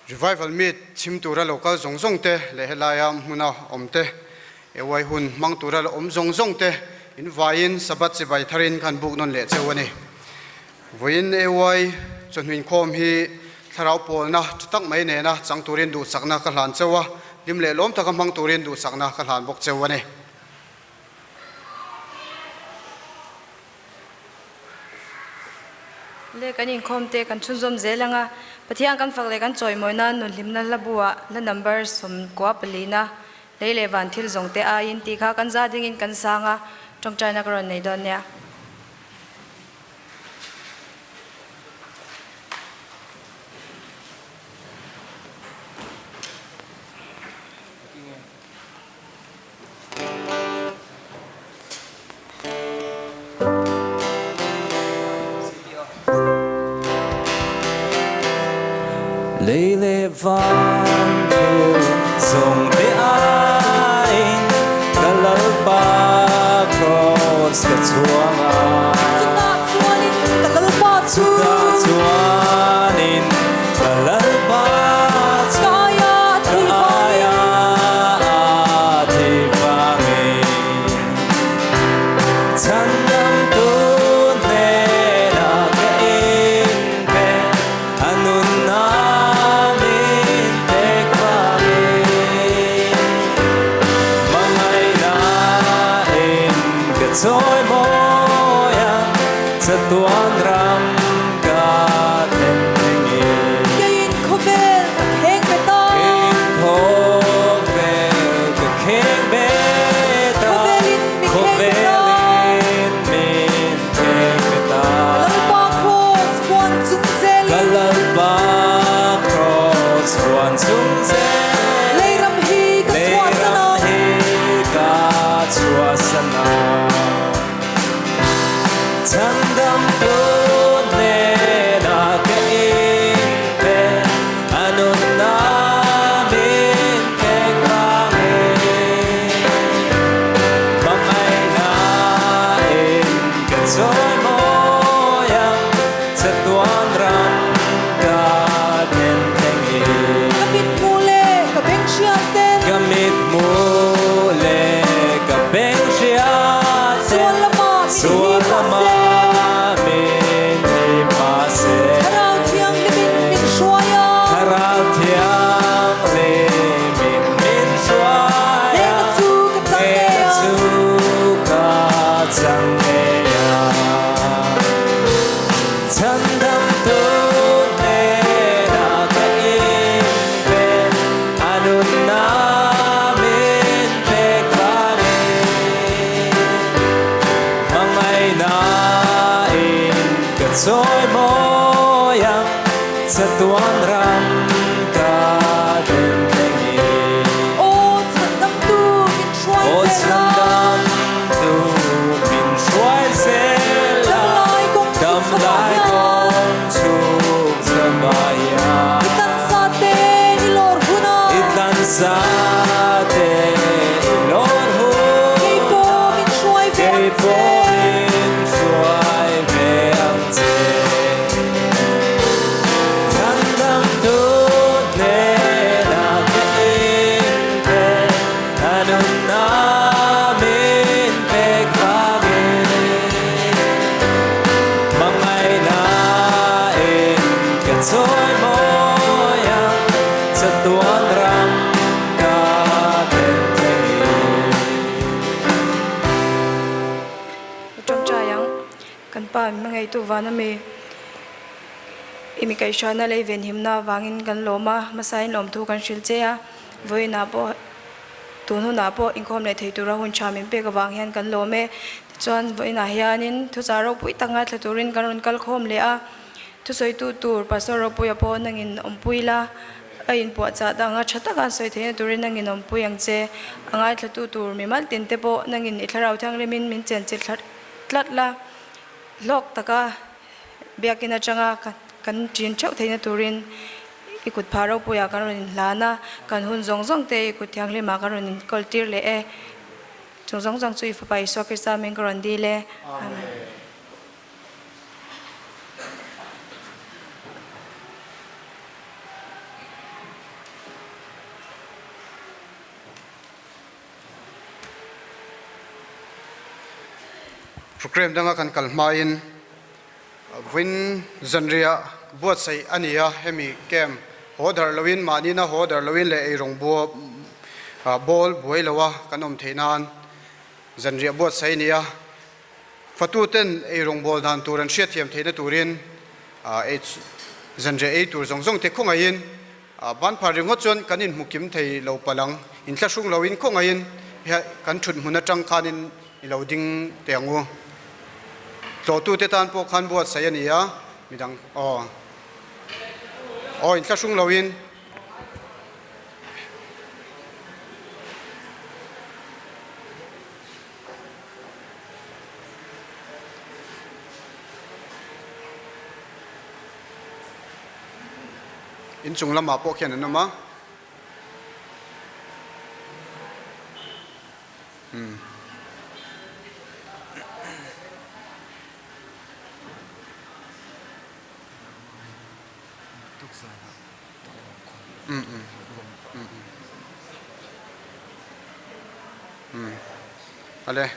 Revival Meet chhim tura lo kal zawng zawng te leh helaia hmuna awm te, AY hun hmang tura la awm zawng zawng te in vaiin Sabbath chibai tharin khan buk nawn leh cheu a ni. Vawiin AY chawhnu inkhawm hi thlarau pawlna tha tak mai nena chang turin duhsakna ka hlan cheu a, hlim leh lawm taka hmang turin duhsakna ka hlan bawk cheu a ni. Le kan inkhawm te kan chhunzawm zel ang a, Pathian kan fak leh kan chawimawi nan nunhlimna hla buah hla number 94 na lei leh van thil zawng te aiin tih kha kan za dingin kan sang a, tawngtaina ka rawn nei dawn nia. Lei leh van thil zawng te aiin ka Lalpa kraws ka chhuang a. Chutah chuanin ka Lalpa chu. Chutah chuanin ka Lalpa chu. Ka aia a thih vangin. Ka aia a thih vangin. Chhandamtu hnenah ka inpe, a nunna min pek vangin. Hmangaihnain ka chawi mawi a, chatuan ram ka thlen thlengin. Keiin khawvel ka kheng bet a. Keiin khawvel ka kheng bet a. Khawvelin min kheng bet a. Khawvelin min kheng bet a. Ka Lalpa kraws vuan chung zelin. Ka Lalpa kraws vuan chung zelin. Leiram hi ka chhuahsan a. Leiram hi ka chhuahsan a. Chhandamtu hnenah ka inpe, a nunna min pek vangin. Hmangaihnain ka chawi mawi ang, chatuan ram ka thlen thlengin. Ka mithmuh leh ka beng hriat ten. Ka mithmuh leh ka beng hriat ten. Sual lamah min Sual hi mah se. lamah min hi mah se. Thlarau Thianghlimin min hruai a. Thlarau Thianghlimin min hruai a. Hnehna chu ka chang ngei Hnehna a. chu ka chang ngei a. Chhandamtu hnenah ka inpe, a nunna min pek vangin. Hmangaihnain ka chawi mawi ang, chatuan ram ka den thlengin. Aw chhandamtu min hruai Aw zel a. chhandamtu min hruai zel a. Damlai kawng chhuk chho ah Damlai hian. kawng chhuk chho ah hian. I tlansa te i lawr hun a. I tlansa te i lawr hun a. Kei pawh min hruai ve ang Kei che. pawh min hruai ve ang che. Chhandamtu hnenah ka inpe, a nunna min pek vangin. Hmangaihnain ka chawi mawi ang, chatuan ram ka thlen thlengin. I tawngtai ang, kan Pa min hmangaihtu van ami i mi kaihhruaina lei venhimna avangin kan lawm a, hmasain lawmthu kan hrilh che a, vawiinah pawh tun hunah pawh inkhawm leh thei tura hun tha min pek avang hian kan lawm e. Tichuan vawiinah hianin thuchah ropui tak ngaithla turin kan rawn kal khawm leh a, thusawitu tur Pastor Ropuia pawh nangin awmpui la, a inpuahchah danga tha taka an sawi theihna turin nangin awmpui ang che, a ngaithlatu tur mimal tin te pawh nangin i thlarau thianghlimin min chenchilh thla tlat la, hlawk taka biakin atanga kan ṭin ṭheuh theihna turin i kut phah ropuiah kan rawn inhlan a, kan hun zawng zawng te i kut thianghlimah kan rawn inkawl tir leh e. Chung zawng zawng chu i Fapa Isua Krista min ka rawn dil e. Amen. Programme danga kan kal hmain vawiin zanriah buatsaih a ni a, hemi camp haw darh loin mahnina haw darh loin leh eirawng bawl buai loa kan awm theih nan zanriah buatsaih a ni a. Fatuten eirawng bawl dan tur an hriatthiam theihna turin zanriah ei tur zawng zawng te khawngaihin Ban phar ringawt chuan kan inhmu kim thei lo palh ang. Inthlahrung loin khawngaihin kan thut hmun atang khanin i lo ding teh ang u. Tlawhtute tan pawh khan buatsaih a ni a, midang aw aw inthlahrung loin. Inchung lamah pawh khian an awm a. Umm. Umm umm. Umm umm. Ale.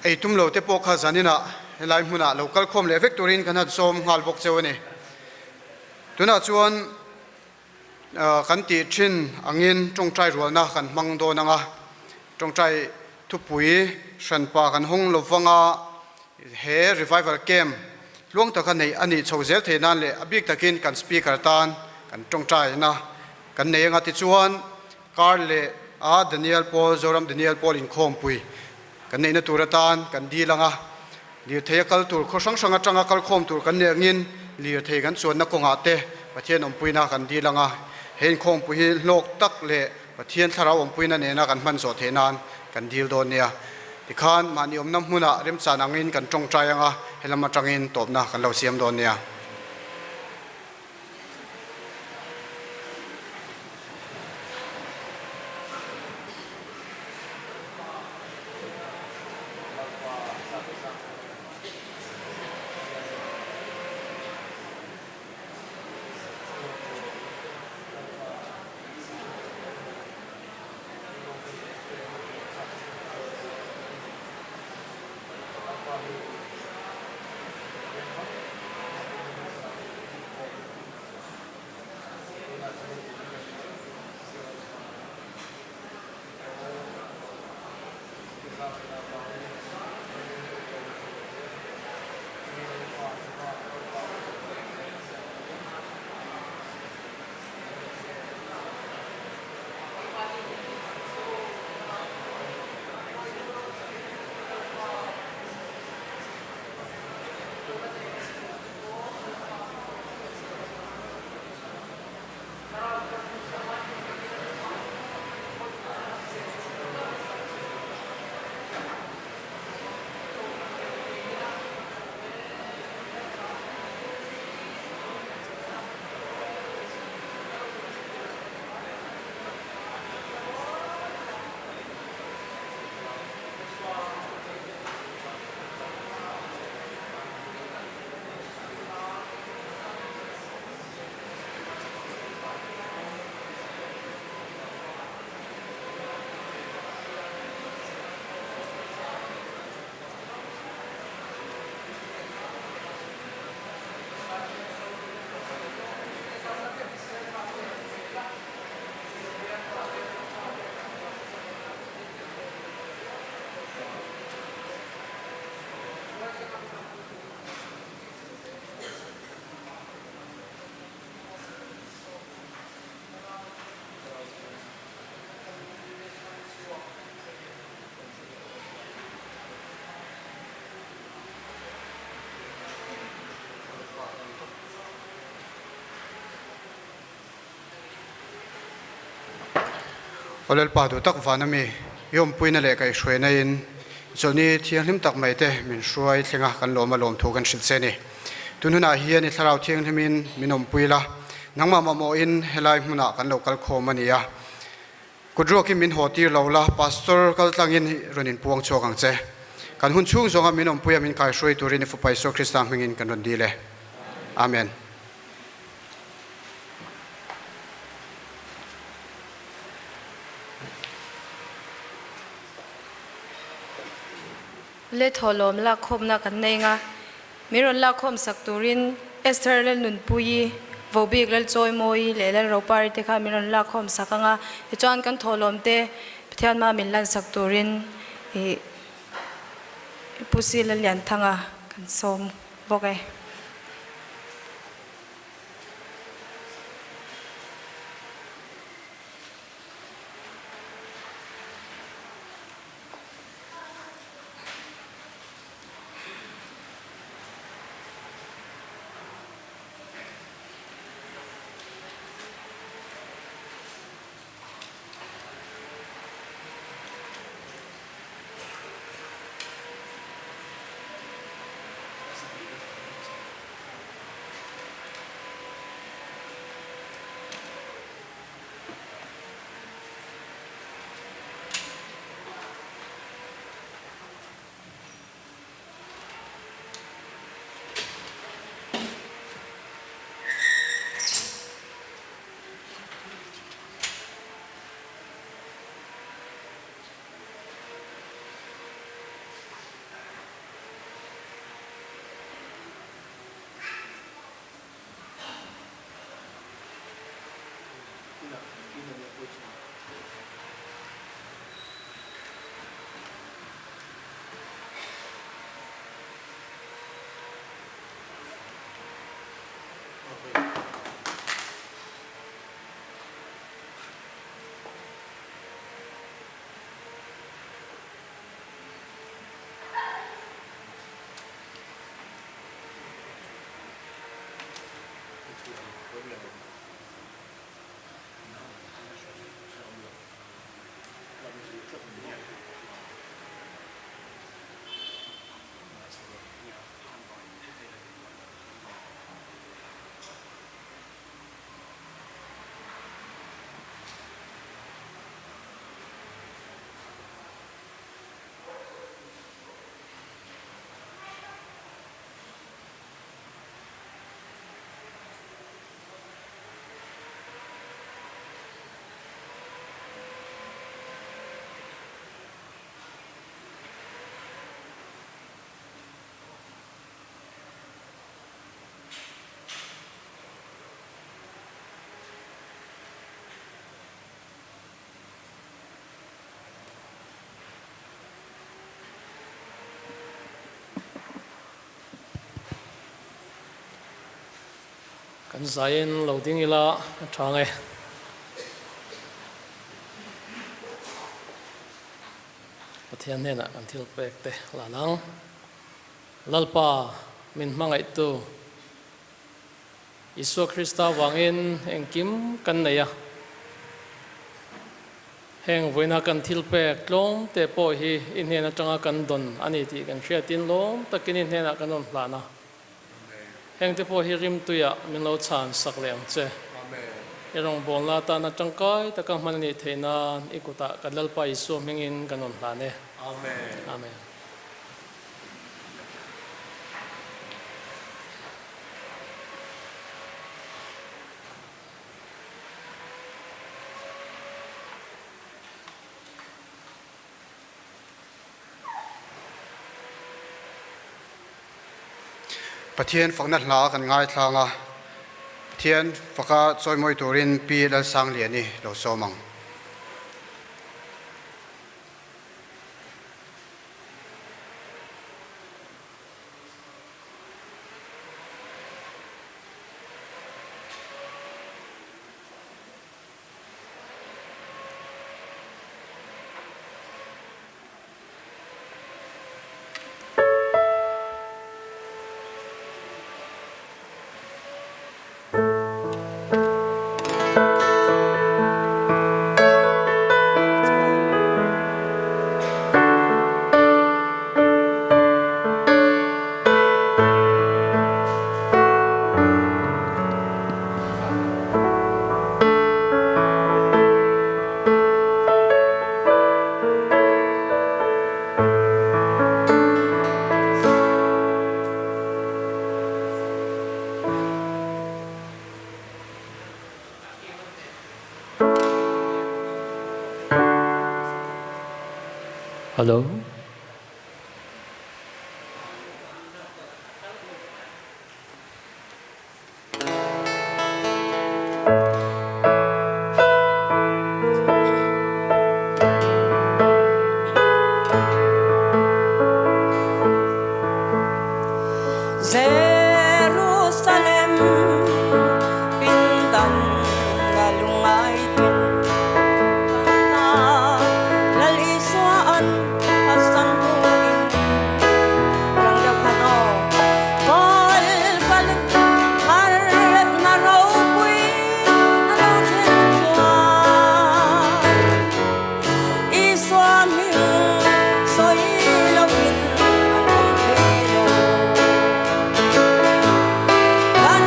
Ei tum lo te pawh kha zaninah helai hmunah lo kal khawm leh vek turin kan han sawm nghal bawk cheu a ni. Tunah chuan kan tih thin angin tawngtai rualna kan hmang dawn ang a, tawngtai thupui hranpa kan hawng lo vang a, he revival camp tluang taka neih a nih chho zel theih nan leh a bik takin kan speaker tan kan tawngtaina kan nei anga tichuan Kar leh a Daniel Paul, Zoram Daniel Paul inkhawmpui kan neihna tur atan kan dil ang a, lirthei a kal tur khaw hrang hrang atanga kal khawm tur kan neih angin lirthei kan chuanna kawngah te Pathian awmpuina kan dil ang a, he inkhawmpui hi hlawk tak leh Pathian thlarau awmpuina nena kan hman zawh theih nan kan dil dawn nia. Tikhan mahni awmna hmunah remchan angin kan tawngtai ang a, helam atangin tawpna kan lo siam dawn nia. Aw Lalpa duh tak vana mi i awmpuina leh kaihhruaina in chawlhni thianghlim tak mai te min hruai thleng a kan lawm a lawmthu kan hrilh che a ni. Tun hunah hian i thlarau thianghlim in min awmpui la, nangmah mamawh in helai hmunah kan lo kal khawm a ni a. Kut ruakin min haw tir lo la, Pastor kal tlangin rawn inpuang chhuak ang che. Kan hun chhung zawnga min awmpuia min kaihruai turin i Fapa Isua Krista hmingin kan rawn dil e. Amen. Le thawhlawm lakkhawmna kan nei nga, min rawn lakkhawm sak turin Esther Lalnunpuii, Vobik Lalchawimawi leh Lalropari te kha min rawn lakkhawm sak ang a, tichuan kan thawhlawm te Pathian hma min lan sak turin ih Pu Si Lallianthanga kan sawm bawk e. Kan zaiin lo ding ila a tha nge. Pathian hnenah kan thil pek te lan ang. Lalpa min hmangaihtu Isua Krista vangin engkim kan nei a. Heng vawiina kan thil pek tlawm te pawh hi i hnen atanga kan dawn a ni tih kan hriatin lawm takin i hnenah kan rawn hlan a. Heng te pawh hi rimtuiah min lo chhan sak leh ang che. I rawngbawlna atana tangkai taka hman a nih theih nan i kutah kan Lalpa Isua hmingin kan rawn hlan e. Amen. Pathian fakna hla kan ngaithlang a, Pathian faka chawimawi turin Pi Lalsangliani lo sawm ang. Hello. Jerusalem pindan a lungai ten kan ta Lal Isua an phatsan hnuin rang deuh khan aw Kawl pal haretna ropui a lo thlen chuan Isua hming sawi lovin an awm thei lo. Kan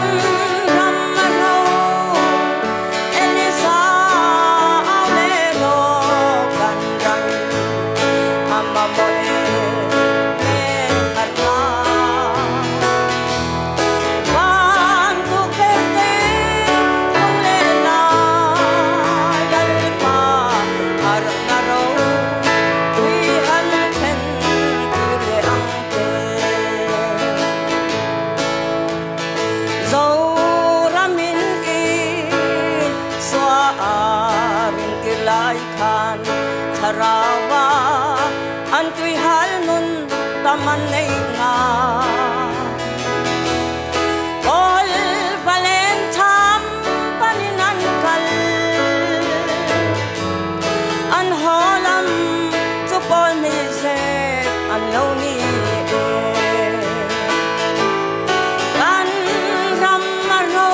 ram a ro Elisa au leh rawh kan ram a mamawh em em harh a. Van tukverh te kawng leh lai Lalpa harhna ro pui han thlen tir leh ang che. Zoramin i sua a rintir lai khan Thlarau-a an tuihal nun tam an nei nga. Kawl palen tham panin an kal. An haw lam chu pawl mi zet an lo ni e. Kan ram a ro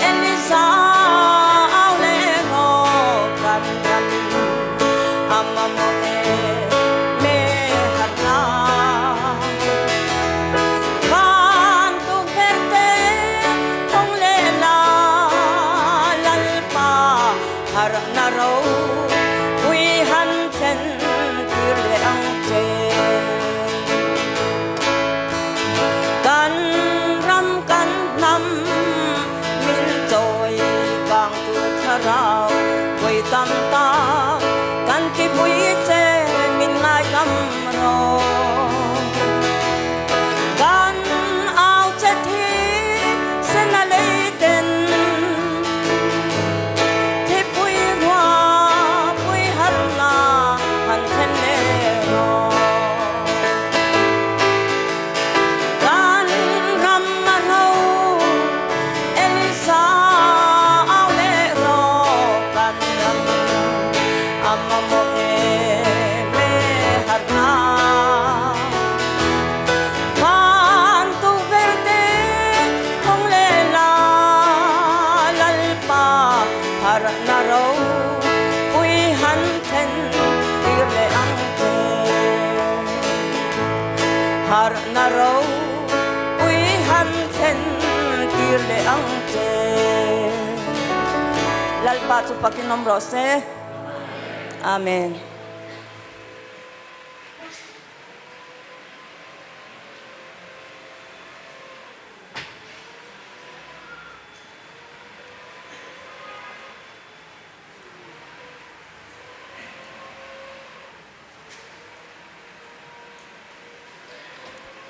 Elisa au leh rawh kan ram a mamawh e me harh a. Van tukverh te kawng leh la Lalpa harhna ro pui han thlen tir leh ang che. Kan ram kan hnam min chawi kang tur thlarau vawi tam tak kan ti pui che min ngaidam rawh. Kan au che thi sen a lei ten thipui rua pui har la han thlen leh rawh. Kan ram a ro Elisa au leh rawh kan ram a mamawh em e harhna. Van tukverh te kawng leh la Lalpa harhna ro pui han thlen tir leh ang che. Harhna ro pui han thlen tir leh ang che. Lalpa chu pakin awm rawh se. Amen.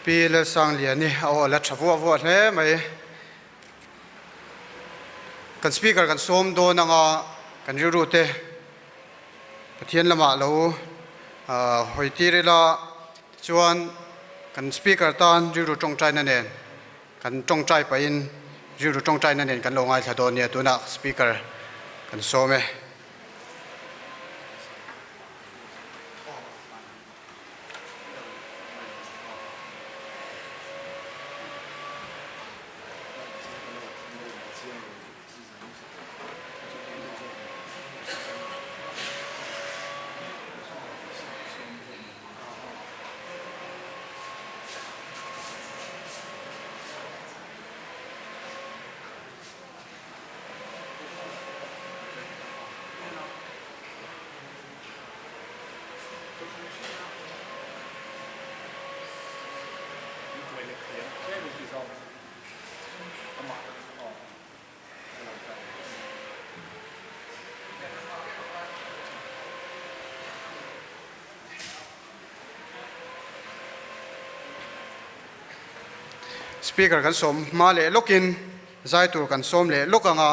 Pi Lalsangliani a aw la tha vuah vuah hle mai. Kan speaker kan sawm dawn anga kan rilru te Pathian lamah lo hawi tir ila tichuan kan speaker tan rilru tawngtaina nen kan tawngtai pahin rilru tawngtaina nen kan lo ngaithla dawn nia tunah speaker kan sawm e. Speaker kan sawm hma leh lawkin zai tur kan sawm leh lawk anga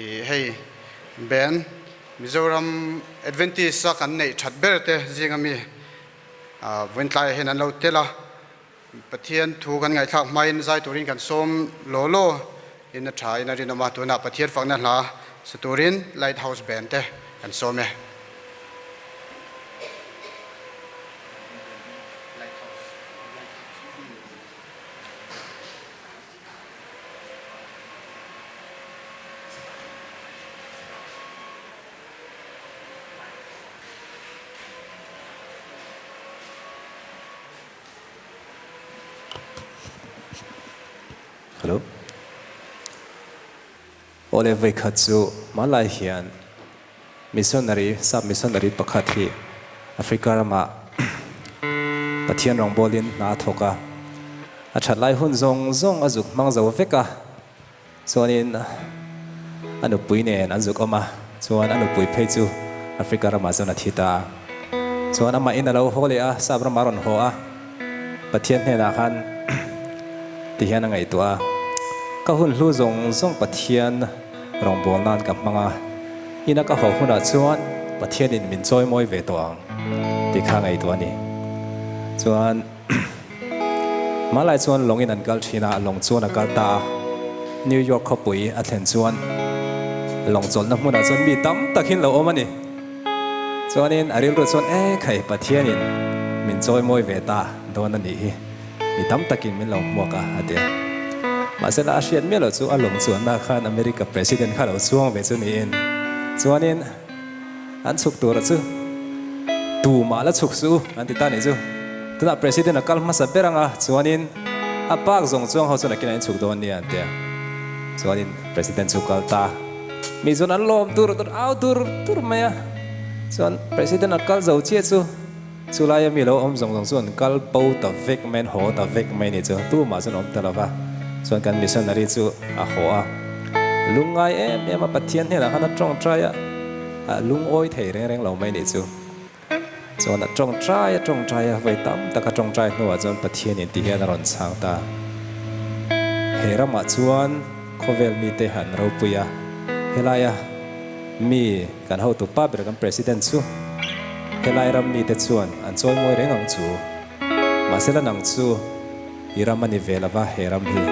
ih hei band Mizoram Adventist a kan neih that ber te zinga mi ah vawiin tlaiah hian an lo tel a. Pathian thu kan ngaihthlak hmain zai turin kan sawm law law in a tha in a rinawm a, tunah Pathian fakna hla sa turin Lighthouse Band te kan sawm e. Hello. Awle vawikhat chu hmanlai hian missionary, sap missionary pakhat hi Africa ramah Pathian rawngbawlin hna a thawk a, a that lai hun zawng zawng a zuk hmang zo vek a, Chuanin a nupui nen an zuk awm a, chuan a nupui phei chu Africa ramah chuan a thi ta a. Chuan amah in a lo haw leh a, sap ramah a rawn haw a, Pathian hnenah khan ti hian a ngaihtuah a, Ka hun hlu zawng zawng Pathian rawngbâwl nan ka hmang a, ina ka haw hunah chuan Pathianin min chawimawi ve tawh ang tih kha a ngaihtuah a ni. Chuan. Hmalai chuan lawngin an kal thin a, lawng chuan a kal ta a. New York khawpui a thlen chuan lawng chawlhna hmunah chuan mi tam tak hin lo awm a ni. Chuanin a rilru chuan e khai Pathianin min chawimawi ve ta dawn a nih hi, mi tam takin min lo hmuak a, a ti a. Mahsela a hriat miah loh chu a lawng chuanna khan America President kha lo chuang ve chu niin. Chuanin. An chhuk tura chu tumah la chhuk suh u an ti ta nih chu. Tunah President a kal hmasa ber anga chuanin a park zawng chuang ho chuan a kinah in chhuk dawn nia an ti a. Chuanin President chu kal ta. Mi chuan an lawm tur tur au tur tur mai a. Chuan President a kal zo chiah chu chulaia mi lo awm zawng zawng chu an kal bo ta vek mai an haw ta vek mai nih chu. Tumah chuan awm ta lo va. Chuan kan missionary chu a haw a. Lungngai em em a Pathian hnenah khan a tawngtai a, a lungawi thei reng reng lo mai nih chu. Chuan a tawngtai a tawngtai a, vawi tam tak a tawngtai hnuah chuan Pathianin ti hian a rawn chhang ta. He ramah chuan khawvel mite han ropui a, helaia mi kan hotu pa ber kan President chu helai ram mite chuan an chawimawi reng ang chu. Mahsela nang chu i ram a ni ve lova, he ram hi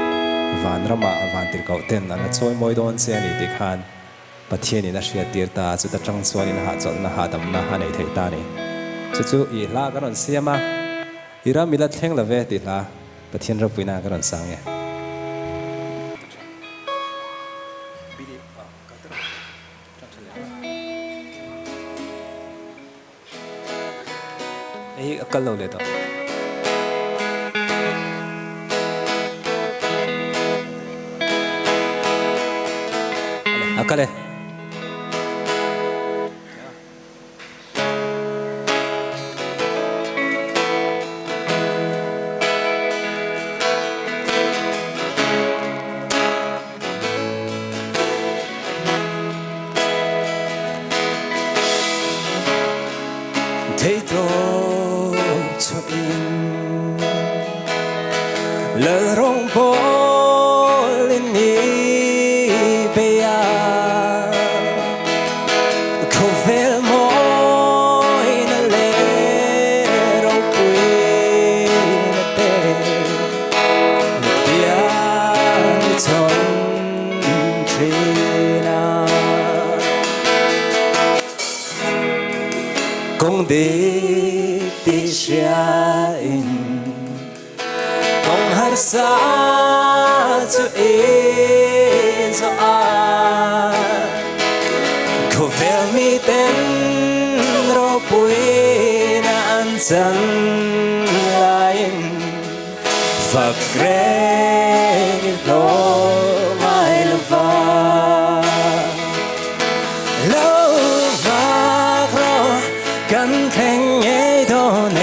van ramah van tirhkoh ten an la chawi mawi dawn che a ni tih khan Pathianin a hriat tir ta a, chuta tang chuan in hahchawlhna hahdamna a nei thei ta a ni. Chu chu i hla ka rawn siam a, i ram i la thleng lo ve tih hla Pathian ropuina ka rawn sang e. Hei hi a kal lo leh tawh. A kal e. Theihtawp chhuahin Lal rawngbawl in i bei a, Khawvel mawina leh ropuina te Biak i chawn thin a. Kawng dik tih hriain kawng harsa chu i zawh a, khawvel miten ropuina an chan laiin Fak reng i hlawh ngai lo va. Lo vak rawh kan thleng ngei dawn e.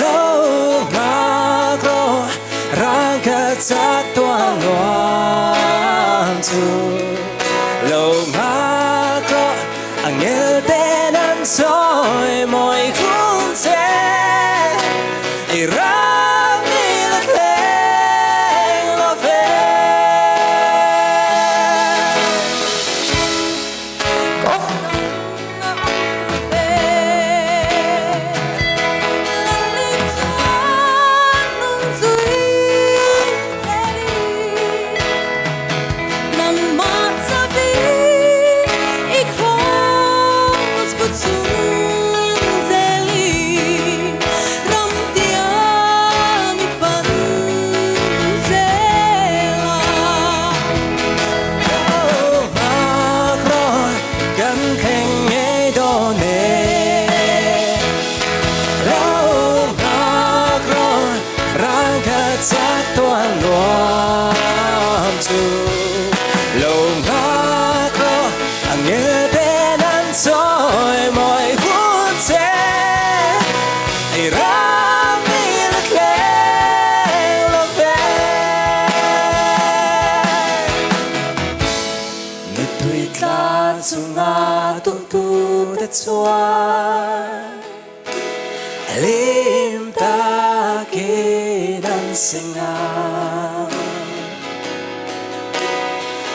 Lo vak rawh rangka chak tuah nuam chu. Lo vak rawh Angel ten an sawi mawi hun che i ram ni la thleng lo ve. Kawng dang a awm ve, Lal Isua. chuan hlim takin an seng ang.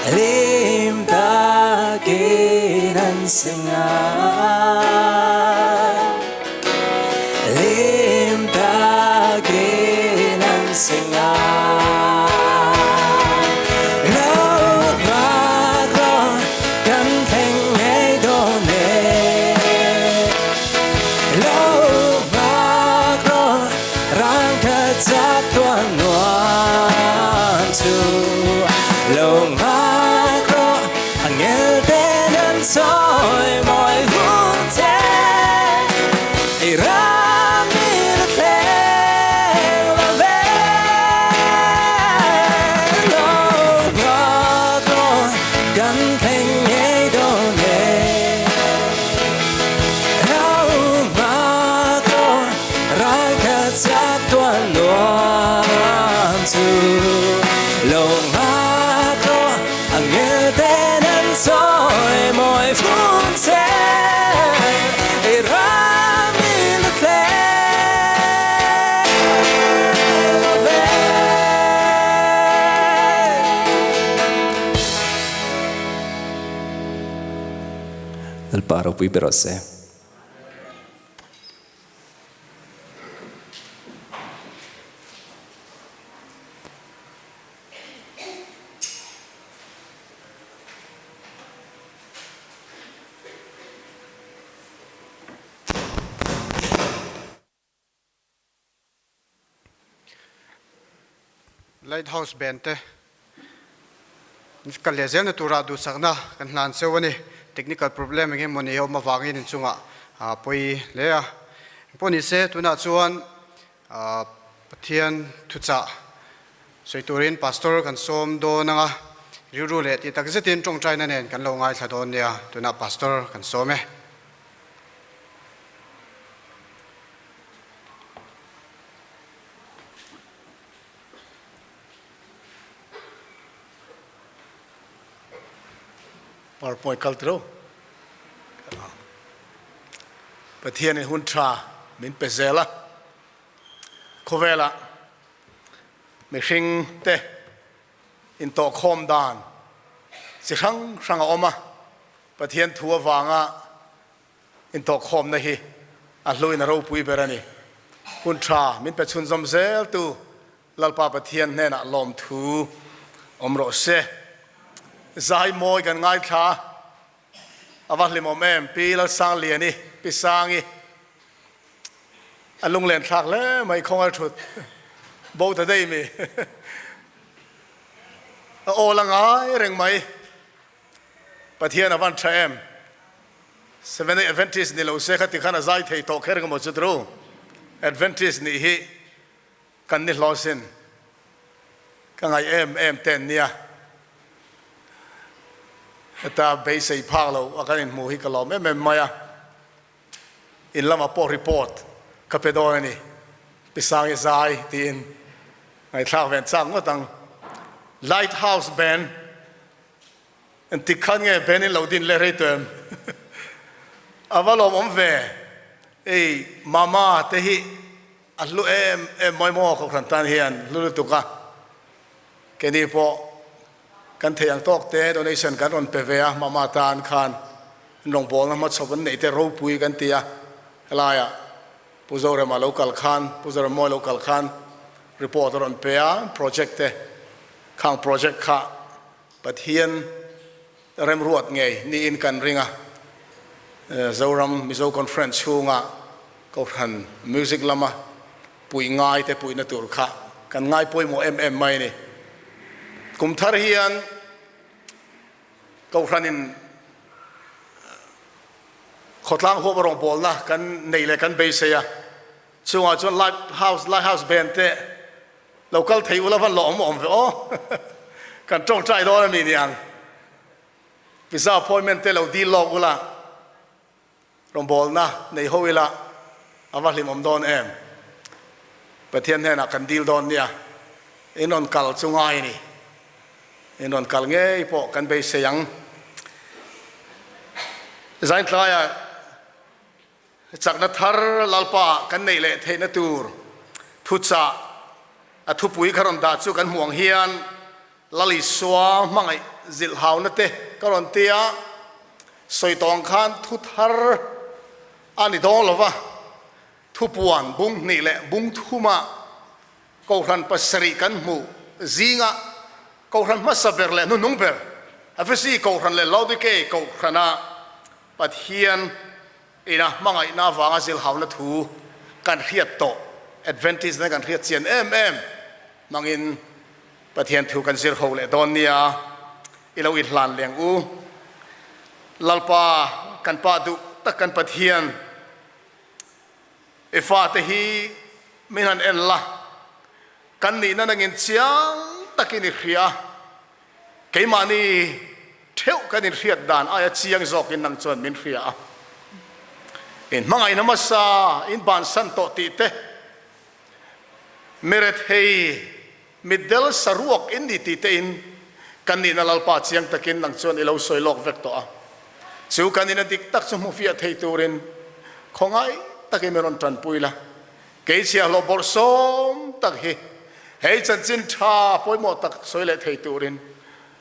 Hlim takin an seng ang. Hlim takin an seng ang. Lo nghak rawh kan thleng ngei dawn e. Lo nghak rawh rangkachak tuan nuam chu. Lo nghak rawh angel ten an sawi mawi hun che. I ram i la thleng lo ve. Lo nghak rawh kan thleng ngei dawn e. Lo nghak rawh rangkachak tuan nuam chu. Lo nghak rawh angel ten an sawi mawi hun che. I ram i la thleng lo ve. Lalpa ropui ber rawh se. Lighthouse Band te kal leh zelna turah duhsakna kan hlan cheu a ni. Technical problem eng emaw ni a awm avangin inchungah a pawi hle a. Engpawh ni se tunah chuan Pathian thuchah sawi turin Pastor kan sawm dawn anga rilru leh tih tak zetin tawngtaina nen kan lo ngaithla dawn nia. Tunah Pastor kan sawm e. PowerPoint kal tiro. Pathian in hun tha min pe zel a. Khawvela mihring te intawhkhawm dan chi hrang hrang a awm a. Pathian thu avanga intawhkhawmna hi a hluin a ropui ber a ni. Hun tha min pe chhunzawm zel tu Lalpa Pathian hnenah lawmthu awm rawh se. Zai mawi kan ngaithla a va hlimawm em Pi Lalsangliani, Pi Sangi a lunglen thlak hle mai khawngal thut bo ta daih mi a awl a ngai reng mai. Pathian a van tha em. Seventh Day Adventist ni lo se kha tikhan a zai thei tawh kher emaw chu tru. Adventist nih hi kan ni hlaw sin. Ka ngaih em em ten nia. Heta beisei phak lo a kan inhmuh hi ka lawm em em mai a. In lamah pawh report ka pe dawn a ni. Pi Sangi zai tiin ngaihthlak ve an chak ngawt ang. Lighthouse Band Engtik khan nge Ben in lo din leh rei tawh em? A va lawmawm ve. Ei, Mama te hi a hlu em em mai maw Kohhran tan hian hlu lutuk a. Keini pawh kan thei ang tawk te donation kan rawn pe ve a, Mama tan khan rawngbawlna hmachhawp an neih te ropui kan ti a. Helaiah Pu Zorema lo kal khan, Pu Zoremawi lo kal khan report a rawn pe a, project te khang project kha Pathian remruat ngei niin kan ring a, Zoram Mizo Conference chhunga Kohhran music lama puih ngaite puihna tur kha kan ngai pawimawh em em mai a ni. Kum thar hian Kohhranin khawtlang huap a rawngbawlna kan neih leh kan beisei a, chungah chuan Lighthouse Lighthouse Band te Lo kal thei ula van lawm awm ve aw. Kan tawngtai dawn a mi ni ang. Visa appointment te lo dil lawk ula, rawngbawlna nei ho ila a va hlimawm dawn em. Pathian hnenah kan dil dawn nia. In rawn kal chu ngai a ni. In rawn kal ngei pawh kan beisei ang. Zaintlaia. Chakna thar Lalpa kan neih leh theihna tur thuchah a thupui ka rawn dah chu kan hmuh ang hian Lal Isua hmangaih zilh hauna te ka rawn ti a, sawi tawng khan thu thar a ni dawn lo va, thupuan bung hnih leh bung thuma Kohhran pasarih kan hmuh zinga Kohhran hmasa ber leh hnuhnung ber Efesi Kohhran leh Laodikei Kohhrana Pathian ina hmangaihna avanga zilhauna thu kan hriat tawh Adventist na kan hriat chian em em hmangin Pathian thu kan zir ho leh dawn nia i lo inhlan leng u. Lalpa kan Pa duh tak kan Pathian I fate hi min han en la, kan nihna nangin chiang takin i hria, keimahni theuh kan inhriat dan aia chiang zawkin nang chuan min hria a. In hmangaihna hmasa in bansan tawh tih te, mirethei mitdel saruak in ni tih te in kan nihna Lalpa chiang takin nang chuan i lo sawi lawk vek tawh a. Chu kan nihna dik tak chu hmufiah thei turin khawngaih takin min rawn tanpui la. Kei chhiahhlawh bawrhsawm tak hi hei chanchin tha pawimawh tak sawi leh thei turin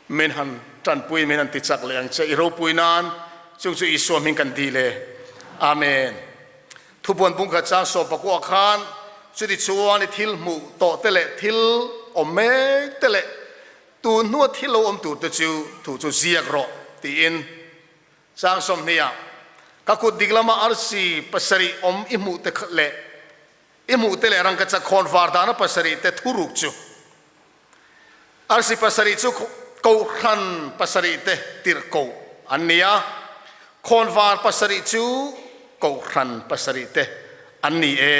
min han tanpui min han ti chak leh ang che. I ropui nan chung chu Isua hming kan dil e. Amen. Thubuan bungkhat chang sawm pakua khan chuti chuan i thil hmuh tawh te leh thil awm mek te leh tun hnua thil lo awm tur te chu thu chu ziak rawh tiin Chang 20 ah ka kut dik lama arsi pasarih awm i hmuh te leh i hmuh te leh rangkachak khawn var dahna pasarih te thuruk chu arsi pasarih chu kohhran pasarih te tirhkoh an ni a, khawn var pasarih chu kohhran pasarih te an ni e.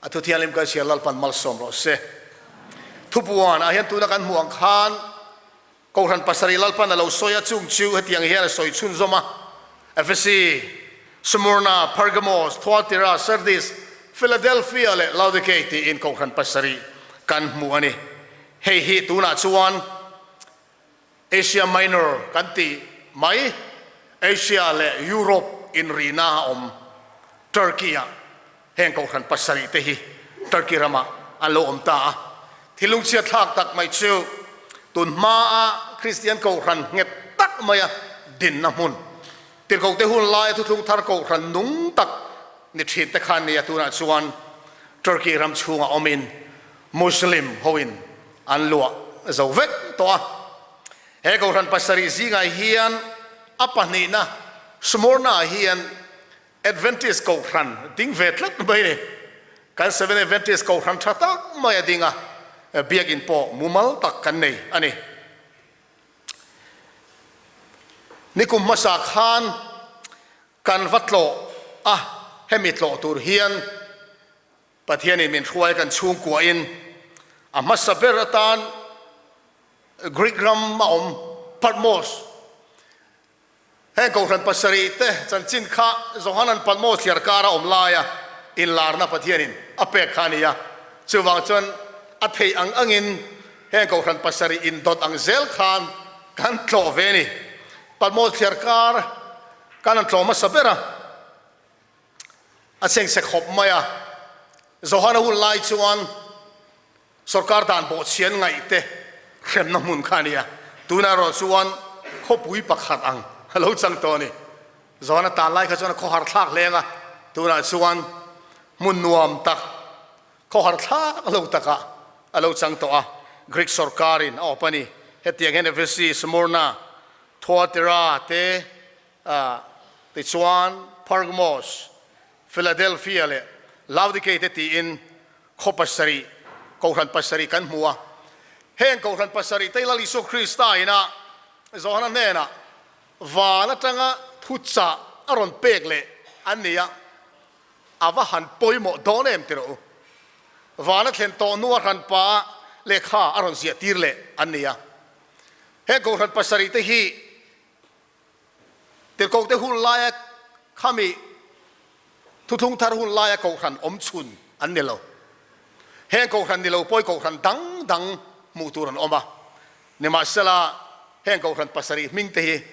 A thu thianghlim kan hria Lalpan malsawm rawh se. Thupuan ah hian tuna kan hmuh ang khan Kohhran pasarih Lalpan a lo sawi a, chung chu hetiang hian a sawi chhunzawm a, Efesi, Smurna, Pergamos, Thuatira, Sardis, Philadelphia leh Laodikei tiin Kohhran pasarih kan hmu a ni. Hei hi tunah chuan Asia Minor kan tih mai, Asia leh Europe inrihna a awm Turkey-ah Heng kohhran pasarih te hi Turkey ramah an lo awm ta a, thil lungchhiat thlak tak mai chu tun hmaa Kristian kohhran nghet tak maia dinna hmun, tirhkohte hun laia thuthlung thar kohhran nung tak ni thin te khan nia tunah chuan Turkey ram chhungah awmin Muslim hoin an luah zo vek tawh a. He kohhran pasarih zingah hian a pahnihna Smurna-ah hian Adventist Kohhran ding ve tlat mai ni. Kan Seven Adventist Kohhran tha tak mai a ding a, biakinn pawh mumal tak kan nei a ni. Nikum hmasa khan kan va tlawh a, hemi tlawh tur hian Pathianin min hruai kan chhungkuahin a hmasa ber atan Greek ram a awm Patmos, Heng Kohhran pasarih te chanchin kha Johanan Patmos thliar kara awm laia inlarna Pathianin a pek kha a ni a. Chuvang chuan a theih ang angin heng Kohhran pasarih indawt ang zel khan kan tlawh ve a ni. Patmos thliar kar kan han tlawh hmasa ber a, a chhengchhe khawp mai a. Johana hun lai chuan Sorkar dan bawhchhian ngaih te hremna hmun kha a ni a, tunah erawh chuan khawpui pakhat ang a lo chang tawh a ni. Zawn a tan lai kha chuan a khawhar thlak hleng a, tunah chuan hmun nuam tak, khawhar thlak lo takah a lo chang tawh a. Greek sorkarin a awp a ni. Hetiang hian Efesi, Smurna, Thuatira te tichuan Pergamos, Philadelphia leh Laodikei te tiin Khaw pasarih, Kohhran pasarih kan hmu a. Heng Kohhran pasarih te Lal Isua Krista ina Johana hnenah van atanga thuchah a rawn pek leh an ni a, a va han pawimawh dawn em ti rawh u. Van a thlen tawh hnu a hranpa lehkha a rawn ziah tir leh an ni a. Heng Kohhran pasarih te hi Tirhkohte hun laia khami thuthlung thar hun laia kohhran awm chhun an ni lo. Heng kohhran ni lo pawi kohhran dang dang hmuh tur an awm a. Nimahsela, heng kohhran pasarih hming te hi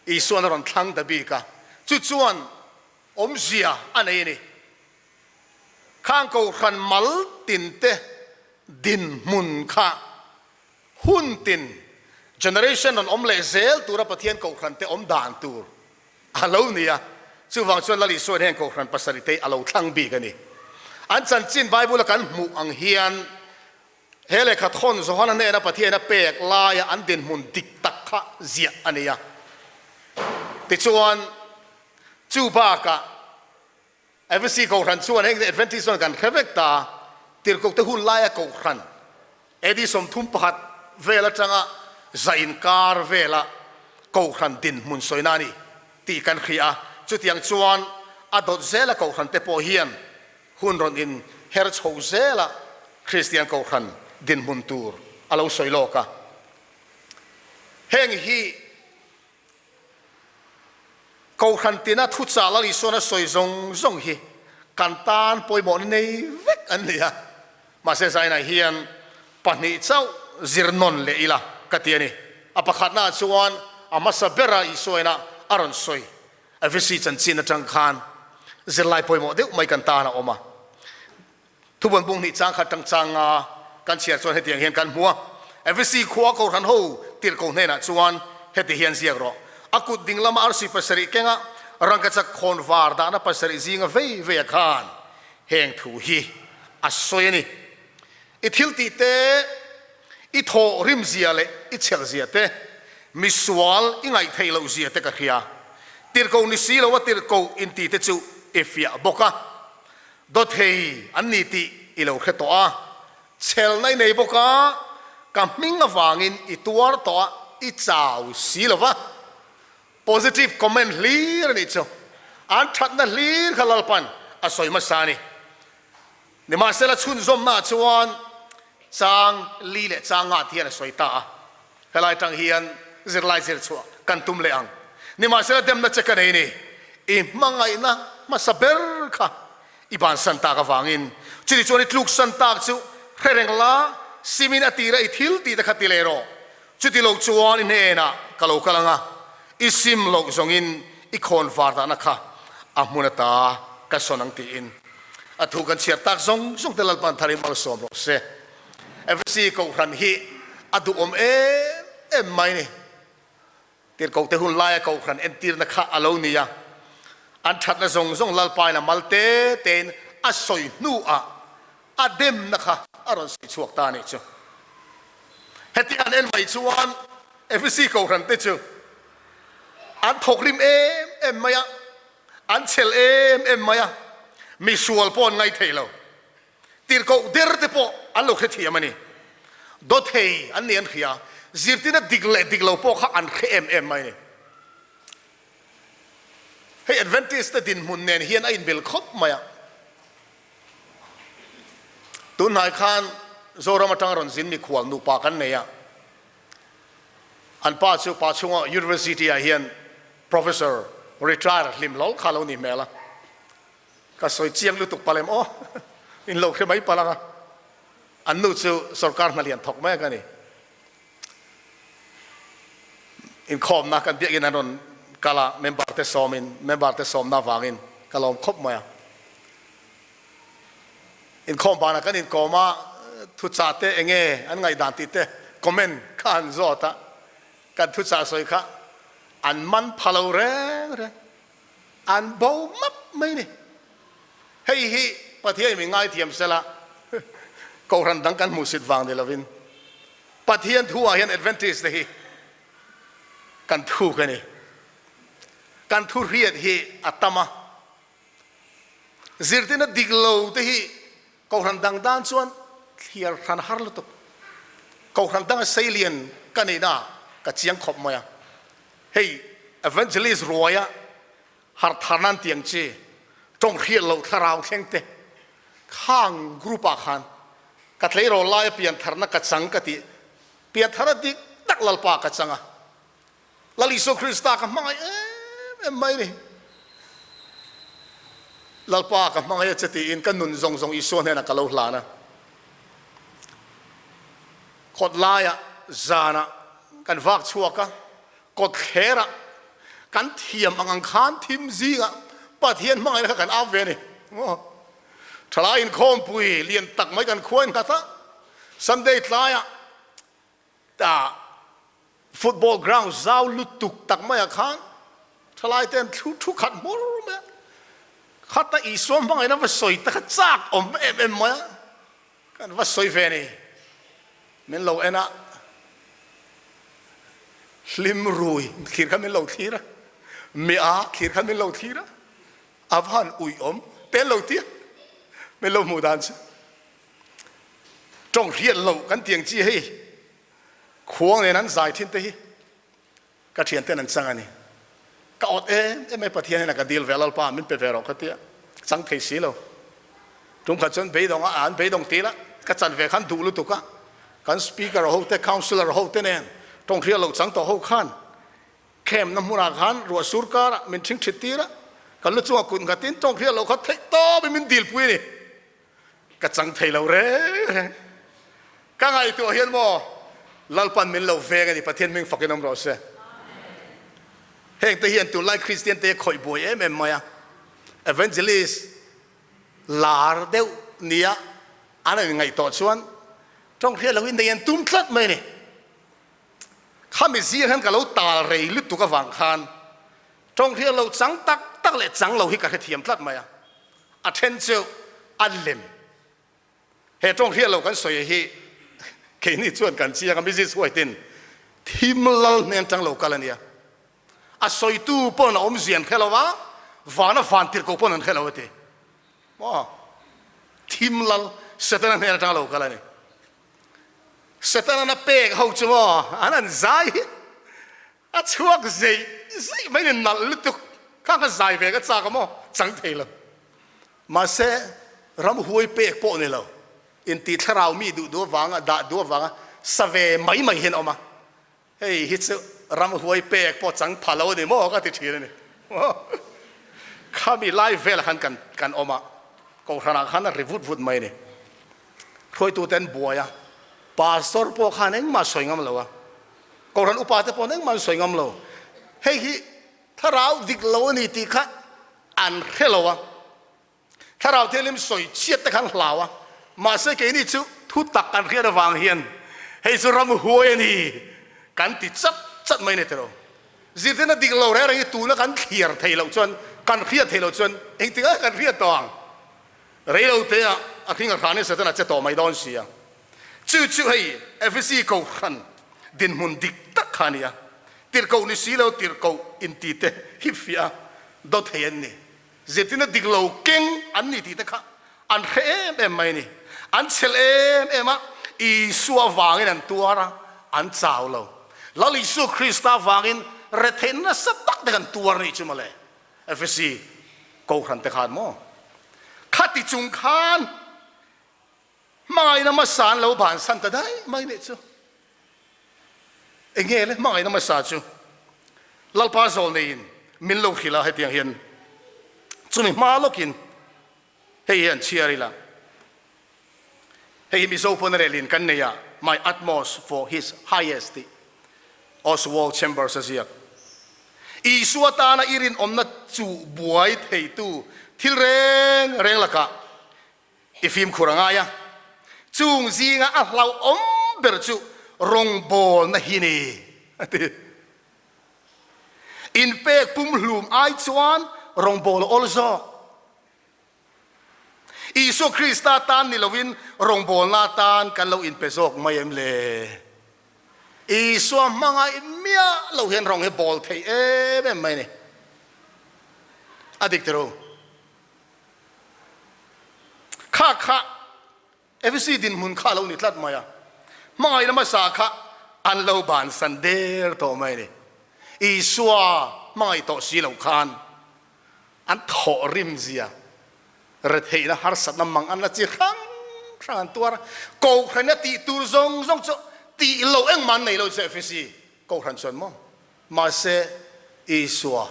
Isuan a rawn thlang ta bik a. Chu chuan. Awmzia a nei a ni. Khang kohhran mal tinte dinhmun kha hun tin, generation rawn awm leh zel tura Pathian kohhran te awm dan tur a lo ni a. Chuvang chuan Lal Isuain heng kohhran pasarite a lo thlang bik a ni. An chanchin Bible-a kan hmuh ang hian he lehkha thawn Johana hnena Pathian a pek laia an dinhmun dik tak kha ziah a ni a. Tichuan, chu bakah Avc Kohhran chuan heng Adventist chuan kan hre vek ta, Tirhkohte hun laia Kohhran AD 31 vel atanga za inkar vela Kohhran dinhmun sawina a ni tih kan hria a, chutiang chuan a dawt zela Kohhran te pawh hian hun rawn in her chho zela Kristian Kohhran dinhmun tur a lo sawi lawk a. Heng hi Kohhran tina thuchah Lal Isuan a sawi zawng zawng hi kan tan pawimawhna nei vek an ni a, mahse zainah hian pahnih chauh zir nawn leh ila ka ti a ni. A pakhatnaah chuan a hmasa bera Isuaina a rawn sawi Efesi chanchin atang khan zirlai pawimawh deuh mai kan tan a awm a. Thubuan bung hnih chang khat tang chang nga kan chhiar chuan hetiang hian kan hmu a, Efesi khua Kohhran ho tirhko hnenah chuan heti hian ziak rawh, A kut ding lama arsi pasarih kenga rangkachak khawn var dahna pasarih zinga vei veia khan heng thu hi a sawi a ni. I thil tih te, i thaw rim zia leh i chhelh zia te, misual i ngaih theih loh zia te ka hria. Tirhko ni si lo a tirhko inti te chu i fiah bawk a. Dawthei an ni tih i lo hre tawh a, chhelna i nei bawk a, ka hming avangin i tuar tawh a, i chau si lo va. Positive comment hlir a nih chu. An thatna hlir kha Lalpan a sawi hmasa a ni. Nimahsela chhunzawmnaah chuan chang li leh chang nga ti hian a sawi ta a. Helai tang hian zirlai zir chhuah kan tum leh ang. Nimahsela demna che ka nei ni, i hmangaihna hmasa ber kha i bansan tak avangin chutih chuan i tluksan tak chu hre reng la, simin a tira i thil tih te kha ti leh rawh. Chuti lo chuan i hnenah ka lo kal ang a, i sim loh zawngin i khawn var dahna kha a hmun ata ka sawn ang tiin a thu kan chhiar tak zawng zawng te Lalpan tharin malsawm rawh se. Efesi Kohhran hi a duhawm em em mai ni. Tirhkohte hun laia Kohhran entirna kha a lo ni a, an thatna zawng zawng Lalpain a mal te tein a sawi hnuah a demna kha a rawn sawi chhuak ta a nih chu. Heti an en mai chuan Efesi Kohhran te chu an thawkrim em em mai a, an chhel em em mai a, misual pawh an ngaithei lo. Tirhkoh der te pawh an lo hrethiam a ni. Dawthei an ni an hria, zirtirna dik leh dik lo pawh kha an hre em em mai a ni. Hei Adventist te dinhmun nen hian a inbil khawp mai a. Tunhnai khan Zoram atanga rawn zin mikhual nupa kan nei a, an pa chu pa chhunga University ah hian Professor retire hlim hlawl kha lo ni hmel a. Ka sawi chiang lutuk palh em aw? In lo hre mai palh ang a. An nu chu sorkar hna lian thawk mek a ni. Inkhawmna kan biakin an rawn kal a, member te sawmin, member te sawmna avangin ka lawm khawp mai a. Inkhawm banah kan inkawm a, thuchah te enge an ngaihdan tih te comment kha an zawt a, kan thuchah sawi kha an man pha lo reng reng. An bo map mai ni. Hei hi Pathian min ngaithiam sela, Kohhran dang kan hmuhsit vang ni lovin, Pathian thu ah hian Adventist te hi kan thuk a ni. Kan thu hriat hi a tam a, zirtirna dik lo te hi Kohhran dang dan chuan thliar hran har lutuk. Kohhran danga seilian ka nihna ah ka chiang khawp mai a. Hei Evangelist ruaia harh thar nan tiang chi tawng hriat loh thlarau thleng te khang group ah khan ka tleirawl laia piantharna ka chang ka tih piantharna dik tak Lalpa ka chang a, Lal Isua Krista ka hmangaih em em mai ni. Lalpa ka hmangaih a che tiin ka nun zawng zawng Isua hnenah ka lo hlan a. Kawt laiah zanah kan vak chhuak a, kawt thlerah kan thiam ang ang khan thim zingah Pathian hmangaihna kha kan ap ve a ni. Maw? Thalai inkhawmpui lian tak mai kan khuain nghat a, Sunday tlaiah ta football ground zau lutuk tak maiah khan thalai te an thlu thu khat hmur mai a, khata Isua hmangaihna va sawi ta kha chak awm em em mai a, kan va sawi ve a ni. Min lo en a, hlim rui thlir kha min lo thlir a, mi a thlir kha min lo thlir a, a va han uih awm te an lo ti a, min lo hmuh dan chu. Tawng hriat loh kan tiang chi hei khuang nen an zai thin te hi ka thian ten an chang a ni. Ka awt em em mai Pathian hian a ka dil ve a Lalpa min pe ve rawh ka tia chang thei si lo. Tum khat chuan beidawng a an beidawng til a ka chan ve khan duh lutuk a kan speaker ho te councillor ho te nen tawng hriat loh chang tawh ho khan Camp na hmunah khan ruah sur karah min thing thit tir a kan lu chungah kut nghatin tawng hriat loh kha theih tawp in min dil pui a ni. Ka chang thei lo reng reng. Ka ngaihtuah hian maw Lalpan min lo veng a ni, Pathian hming fakin awm rawh se. Heng te hian tunlai Kristian te khawih buai em em mai a. Evangelist lar deuh nia an in ngaihtuah chuan tawng hriat loin nei an tum tlat mai a ni. Khami zir hian ka lo tal rei lutuk avang khan tawng hriat loh chang tak tak leh chang lo hi ka hrethiam tlat mai a. A then chu a lem. He tawng hriat loh kan sawi hi keini chuan kan chiang a, Mrs White-in thim lal hnen tang lo kal a nia. A sawitu pawn a awmzia an hre lo a, vana van tirhkoh pawn an hre lo a ti. Maw? Thim lal Setana hnen atanga lo kal a ni. Setana na pek ho chu maw an han zai hi A chhuak zeih zeih mai ni nalh lutuk kha ka zai ve ka chak a maw chang thei lo. Mahse ramhuai pek pawh ni lo inti thlarau mi duh duh avanga dah duh avanga sa ve mai mai hian a awm a, hei hi chu ramhuai pek pawh chang pha lo a ni maw ka ti thin a ni. Khami lai velah khan kan kan awm a, kohhranah khan a ri vut vut mai a ni. Hruaitute an buai a, pastor pawh khan engmah sawi ngam lo a. Kohhran upa te pawh engmah an sawi ngam lo. Hei hi thlarau dik lo a ni tih kha an hre lo a, thlarau thianghlim sawi chhiat te kha an hlau a, mahse keini chu thu tak kan hriat avang hian hei chu ram huai a ni kan ti chat chat mai a ni tiro. Zirtirna dik lo reng reng hi tuna kan thliar thei loh chuan, kan hriat thei loh chuan engtikah kan hriat tawh ang? Reilo te ah a hring a hranin Satan a che tawh mai dawn si a. Chu chu hei Efesi Kohhran dinhmun dik tak kha a ni a, tirhkoh ni si lo tirhkoh inti te hi fiah a do thei an ni. Zirtirna dik lo keng an ni tih te kha an hre em em mai a ni. An chhel em em a, Isua vangin an tuar a, an chau lo. Lal Isu Krista vangin retheihna nasa tak te kan tuar nih chu mawle. Efesi Kohhran te khan maw? Khati chung khan Hmangaihna hmasa an lo bansan ta daih mai leh chu. Enge le hmangaihna hmasa chu? Lalpa zawl neiin min lo hrilh a hetiang hian chumi hma lawkin hei hi an chhiar ila. Hei hi Mizo pawn a relin kan nei a, My utmost for his highest tih Oswald Chambers a ziak. Isua tana i rinawmna chuh buai theitu thil reng reng lakah I fimkhur a ngai a, chung zinga a hlauhawm ber chu rawngbawlna hi ni, a ti. Inpek pumhlum ai chuan rawngbâwl a awl zawk. Isua Krista tan ni lovin rawngbâwlna atan kan lo inpe zawk mai em le? Isua hmangaih miah lo hian rawng hi bâwl thei em em mai a ni. A dik tiro. Kha kha Efesi dinhmun kha a lo ni tlat mai a, hmangaihna hmasa kha an lo bansan der tawh mai a ni. Isua hmangaih tawh si loh khan an thawh rim zia, retheihna harsatna mang an la chi hrang hrang an tuar a, Kohhran a tih tur zawng zawng chu tih loh engmah an nei lo chu Efesi Kohhran chuan maw? Mahse, Isua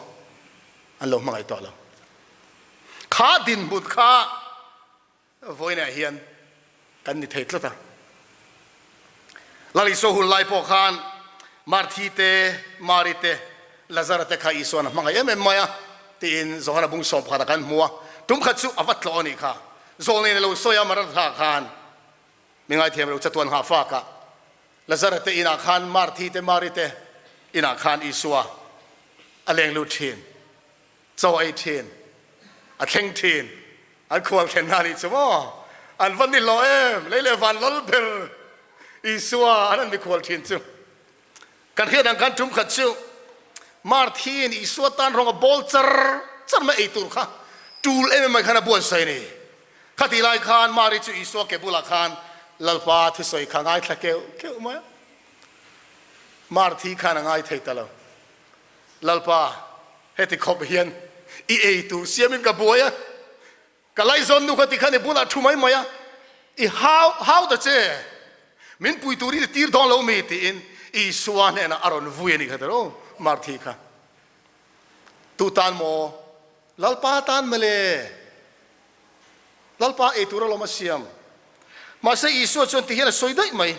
an lo hmangaih tawh lo. Kha dinhmun kha vawiinah hian kan ni thei tlat a. Lal Isua hun lai pawh khan Marthi te, Mari te, Lazara te kha Isua'n a hmangaih em em mai a. tiin Johana bung 11 ah kan hmu a, tum khat chu a va tlawh a nih kha. Zawlnei na lo sawi a Maratha khan mi ngaithiam lo chatuan nghah fak a, Lazara te inah khan Marthi te Mari te inah khan Isua a leng lut thin, chaw a ei thin, a thleng thin, an khual thlen hna nih chu maw an va ni hlawh em, lei leh van lal ber Isua an han mikhual thin chu. Kan hriat ang khan tum khat chu Marthiin Isua tan rawng a bawl char char mai ei tur kha tul em em mai khan a buatsaih a ni. Khatih lai khan Mari chu Isua ke bulah khan Lalpa thusawi kha ngaithla keuh keuh mai a. Marthi khan a ngai thei ta lo. Lalpa, heti khawp hian i ei tur siamin ka buai a, Ka laizawn nu kha tikhan i bulah thu mai mai a, i hau hau ta che, min pui turin i tir dawn lo mi tiin Isua hnenah a rawn vui a nih kha tiraw Marthi kha. Tu tan maw? Lalpa tan mawle. Lalpa ei tur alawm a siam. Mahse Isua chuan tihian a sawi daih mai,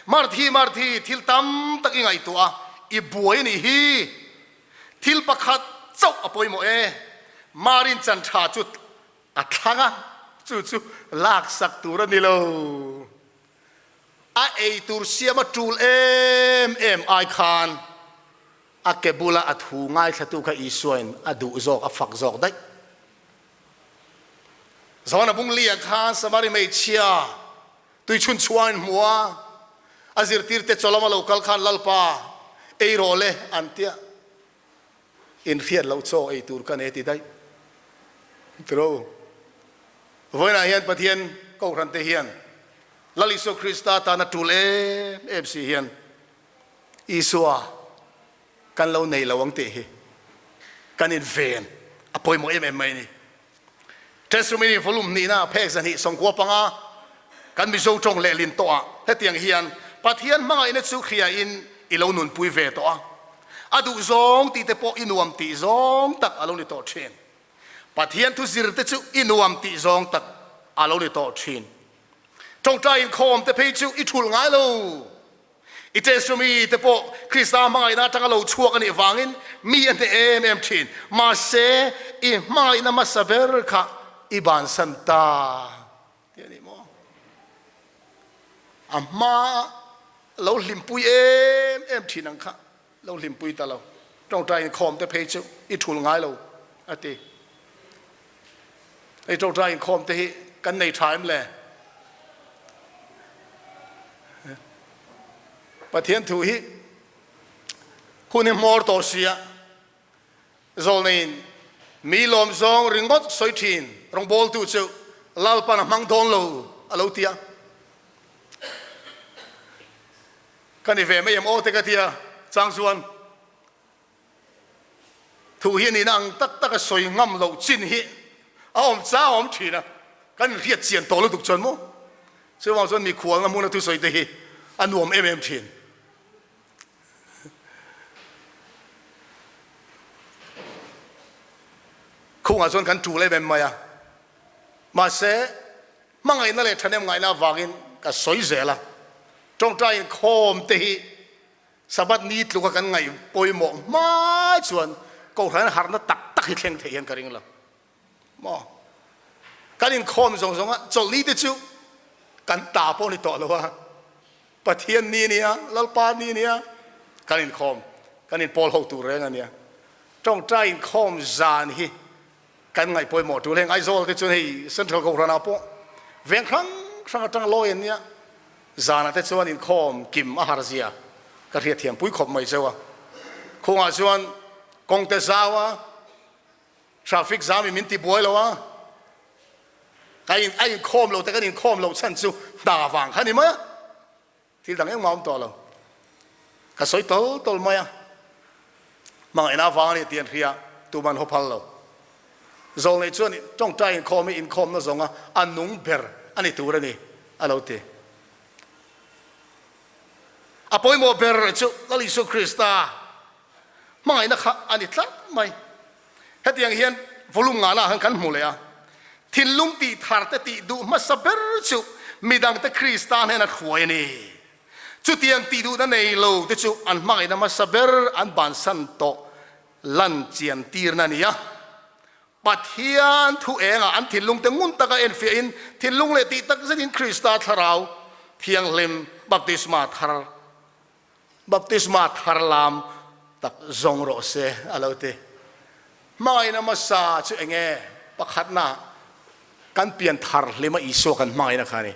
Marthi, Marthi, thil tam tak i ngaihtuah a, i buai a nih hi. Thil pakhat chauh a pawimawh e, Marin chan tha chu a thlang a, chu chu laksak tur a ni lo. A ei tur siam a tul em em ai khan a ke bula a thu ngaithlatu kha Isuain a duh zawk, a fak zawk daih. John a bung lia khan Samari hmeichhia Tuichhun chhuangin hmu a, a zirtirte chaw lama lo kal khan Lalpa, ei rawh le an tia. Inhriat loh chaw ei tur ka nei ti daih. Tiro. Vawiinah hian Pathian Kohhrante hian Lal Isua Krista tana tul em em si hian Isua kan lo nei lo ang tih hi kan inven a pawimawh em em mai a ni. Testimony volume hnihna phek 295 kan Mizo tawng lehlin tawh ah hetiang hian Pathian hmangaihna chu hriain i lo nunpui ve tawh a, a duh zawng tih te pawh i nuam tih zawng tak a lo ni tawh thin. Pathian thu zir te chu i nuam tih zawng tak a lo ni tawh thin. Tawngtai inkhawm te phei chu i thulh ngai lo. I testimony te pawh Krista hmangaihna atanga lo chhuak a nih vangin mi a hneh em em thin. Mahse, i hmangaihna hmasa ber kha i bansan ta tih a ni maw? A hmaa lo hlimpui em em thin ang kha lo hlimpui ta lo. Tawngtai inkhawm te phei chu i thul ngai lo a ti. Hei tawngtai inkhawm te hi kan nei tha em le? Pathian thu hi hun hi hmawr tawh sia, zawlneiin mi lawm zawng ringawt sawi thin rawngbawltu chu Lalpan a hmang dawn lo a lo ti a. Ka ni ve mai em aw te ka ti a, chang chuan Thu hi a nihna ang tak tak a sawi ngam loh chin hi a awm chang a awm thin a, kan inhriat chian tawh lutuk chuan maw? Chuvang chuan mikhualna hmuna thusawi te hi a nuam em em thin. Khungah chuan kan tul em em mai a, mahse hmangaihna leh thahnem ngaihna avangin ka sawi zel a, tawngtai inkhawm te hi Sabbath ni tluka kan ngaih pawimawh hma chuan Kohhran harhna tak tak hi thleng thei hian ka ring lo maw? Kan inkhawm zawng zawng a, chawlhni te chu kan ta pawh ni tawh lo a, Pathian ni a nia, Lalpa ni a nia, kan inkhawm, kan inpawl ho tur reng a nia. Tawngtai inkhawm zan hi kan ngaih pawimawh tul heng Aizawl te chuan hei Central Kohhran ah pawh veng hrang hrang atang lawi an nia, Zanah te chuan inkhawm kim a har zia ka hriatthiam pui khawp mai cheu a. Khungah chuan kawng te zau a, traffic zam in min ti buai lo a, ka in a inkhawm lo te kan inkhawm loh chhan chu hna vang kha ni mai a, thil dang engmah a awm tawh lo. Ka sawi tawl tawl mai a, hmangaihna avang a ni tih an hria, tuman haw phal lo. Zawlnei chuan tawngtai inkhawm hi inkhawmna zawnga a nung ber a ni tur a ni, a lo ti. A pawimawh ber chu Lal Isua Krista hmangaihna kha a ni tlat mai. Hetiang hian volume ngahna ah khan kan hmu leh a, thinlung tih thar te tih duh hmasa ber chu midangte Krista hnena hruai a ni. Chutiang tih duhna nei lo te chu an hmangaihna hmasa ber an bansan tawh lan chian tirna a ni a. Pathian thu engah an thinlungte ngun taka enfiahin thinlung leh tih tak zetin Krista Thlarau Thianghlim baptisma thar baptisma thar lam tak zawng rawh se a lo ti. Hmangaihna hmasa chu enge? Pakhatna, kan pian thar hlima Isua kan hmangaihna kha a ni.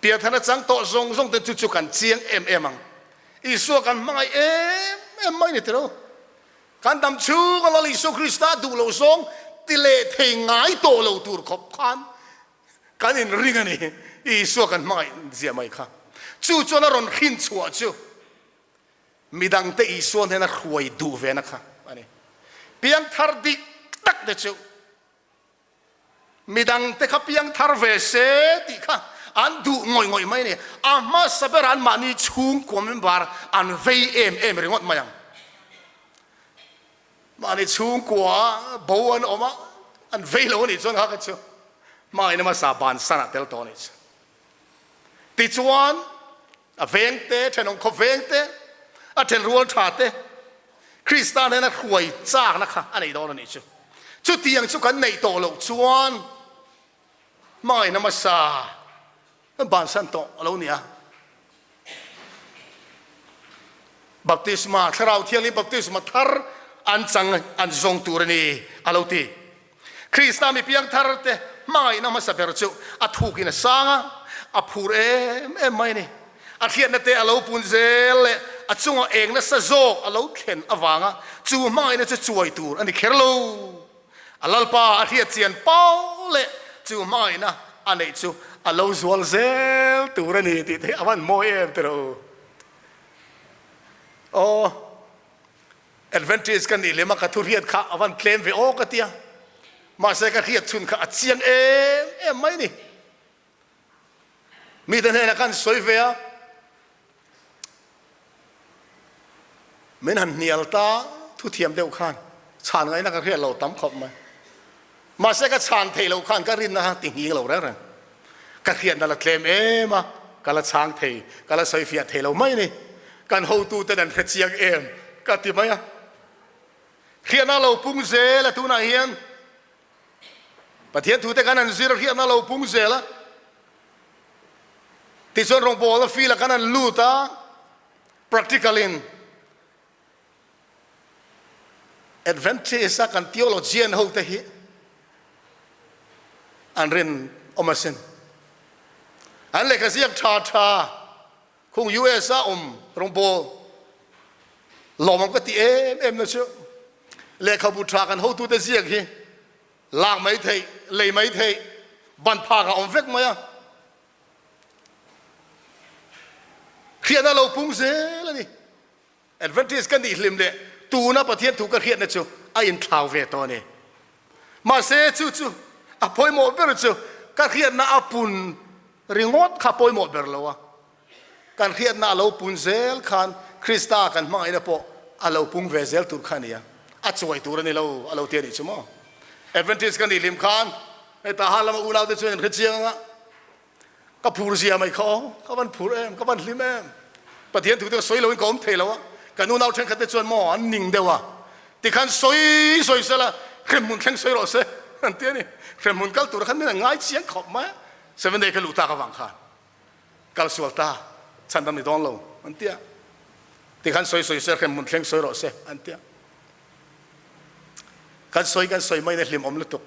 Pianthar nachang tawh zawng zawng te chu chu kan chiang em em ang. Isua kan hmangaih em em mai ni tiro. Kan dam chhung a Lal Isua Krista duh loh zawng ti leh thei ngai tawh lo tur khawp khan kan inring a ni. Isua kan hmangaih zia mai kha. Chu chuan a rawn hrin chhuah chu midangte Isua hnena hruai duh ve na kha a ni. Piangthar dik tak te chu Midangte kha piang thar ve se tih kha an duh ngawih ngawih mai a ni. A hmasa berah anmahni chhungkua member an vei em em ringawt mai ang. Mahni chhungkua bo an awm a, an vei lo a nih chuan kha kha chu hmain hmasa bansan ah tel tawh a nih chu. Tichuan a vengte, thenawm khaw vengte, a thenrual tha te, Krista nena hruai chakna kha a nei dawn a nih chu. Chutiang chu kan neih tawh loh chuan hmangaihna hmasa kan bansan tawh a lo ni a. Baptisma, Thlarau Thianghlim baptisma thar an chang an zawng tur a ni a lo ti. Krista mi piangthar te hmangaihna hmasa ber chu a thukin a sang a, a phur em em mai a ni. A hriatna te a lo pun zel leh a chunga eng nasa zawk a lo thlen avanga chu hmangaihna chu chuai tur a ni kher lo. A Lalpa a hriat chian pau leh chu hmangaihna a neih chu a lo zual zel tur a ni tih te hi a van mawi em tiraw u. Aw. Adventist ka nih lem a ka thu hriat kha a van tlem ve aw ka tia. Mahse ka hriat chhun kha a chiang em em mai ni. Mite hnenah khan sawi ve a, min han hnial ta thu thiam deuh khan chhan ngaihna ka hriat lo tam khawp mai. Mahse ka chhan theih loh khan ka rinna kha ti nghing lo reng reng. Ka hriatna la tlem em a, ka la chhang thei, ka la sawi fiah thei lo mai ni. Kan hotuten an hre chiang em ka ti mai a. Hriatna lo pung zel a tunah hian Pathian thute khan an zir a hriatna lo pung zel a. Tichuan rawngbawlna field ah khan an lut a, practical in Adventist a kan theologian ho te hi an rin awm asin. An lehkha ziak tha tha khung US a awm rawngbawl lawmawm ka ti em em na chu lehkhabu tha kan hotute ziak hi lak mai theih, lei mai theih, ban phak a awm vek mai a. Hriatna lo pung zel a ni. Adventist ka nih hlim leh tuna Pathian thu ka hriatna chu a inthlau ve tawh a ni. Mahse chu chu a pawimawh ber chu ka hriatna a pun ringawt kha pawimawh ber lo a, kan hriatna a lo pun zel khan Krista kan hmangaihna pawh a lo pung ve zel tur kha a ni a, a chuai tur a ni lo a lo ti a nih chu maw. Adventist ka nih hlim khan heta han lama unaute chuan in hre chiang anga, Ka phur zia mai kha aw, ka van phur em, ka van hlim em. Pathian thute ka sawi loin ka awm thei lo a, kan unau thenkhat te chuan maw an ning deuh a, tikhan sawi sawi sela hremhmun thleng sawi rawh se an ti a ni. Hremhmun kal tura khan min an ngai chiang khawp mai a, Seven Day ka luh tak avang khan kal sual ta chhan dam ni dawn lo an ti a, tikhan sawi sawi se hremhmun thleng sawi rawh se an ti a. Kan sawi kan sawi mai na hlim awm lutuk.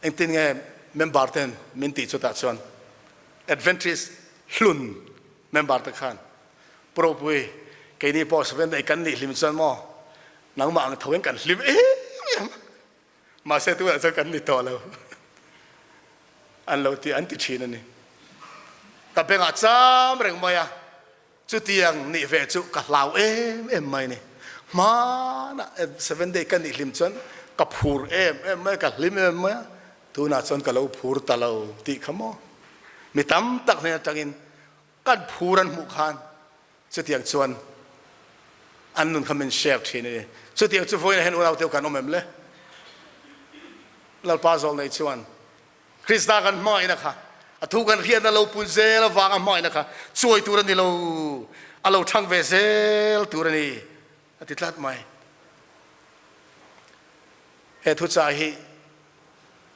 Engtin nge member ten min tih chutah chuan Adventist hlun member te khan Pu Ropui keini pawh Seventh Day kan nih hlim chuan maw nangmah ang tho in kan hlim em em mahse tunah chuan kan ni tawh lo an lo ti an ti thin a ni. Ka bengah cham reng mai a. Chutiang nih ve chu ka hlau em em mai ni. Hmanah Seventh Day ka nih hlim chuan ka phur em em mai a, ka hlim em em mai a, tunah chuan ka lo phur ta lo tih kha maw. Mi tam tak hnen atangin kan phur an hmuh khan chutiang chuan an nun kha min share thin a ni. Chutiang chu vawiinah hian unaute kan awm em le? Lalpa zawlnei chuan Krista kan hmangaihna kha a thu kan hriatna lo pun zel avanga hmangaihna kha chuai tur a ni lo, a lo thang ve zel tur a ni a ti tlat mai. He thuchah hi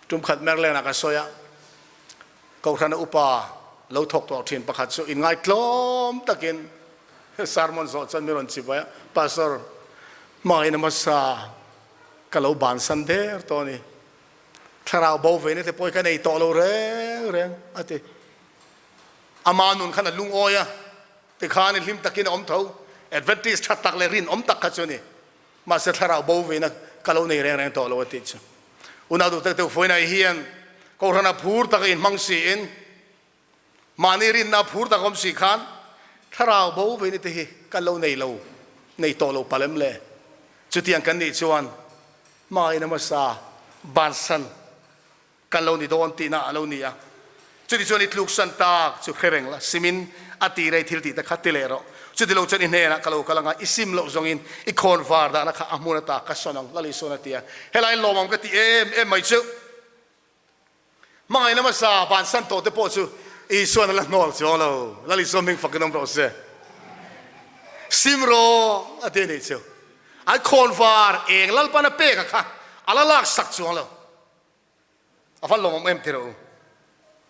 tum khat Maryland ah ka sawi a, Kohhrana upa lo thawk tawh thin pakhat chu inngaitlawm takin sermon zawh chuan min rawn chibai a, Pastor, hmangaihna hmasa ka lo bansan der tawh a ni. Thlarau bo ve na te pawh hi ka nei tawh lo reng reng, a ti. Ama nun khan a lungawi a, tikhan i hlim takin a awm tho. Adventist tha tak leh rinawm tak kha chu a ni. Mahse thlarau bo ve na ka lo nei reng reng tawh lo a tih chu. Unau duh tak deuh fuainai hian Kohhran a phur tak a inhmang siin mahni rinna a phur tak awm si khan thlarau bo ve na te hi kan lo nei lo, nei tawh lo palh em le? Chutiang kan nih chuan hmangaihna hmasa bansan Kan lo ni dawn tihna a lo ni a. Chuti chuan i tluksan tak chu hre reng la, simin a ti rei thil tih te kha ti leh rawh. Chuti lo chuan i hnenah ka lo kal anga i sim loh zawngin i khawn var dahna kha a hmun ata ka sawn ang, Lali sawn a ti a. Helai lawmawm ka ti em em mai chu. Hmangaihna hmasa bansan tawh te pawh chu Isuan a la hnawl chuang lo. Lali sawn hming fakin awm rawh se. Sim rawh a ti a nih chu. An khawn var eng Lalpan a pek a kha a la lak sak chuang lo. A va lawmawm em tiraw u.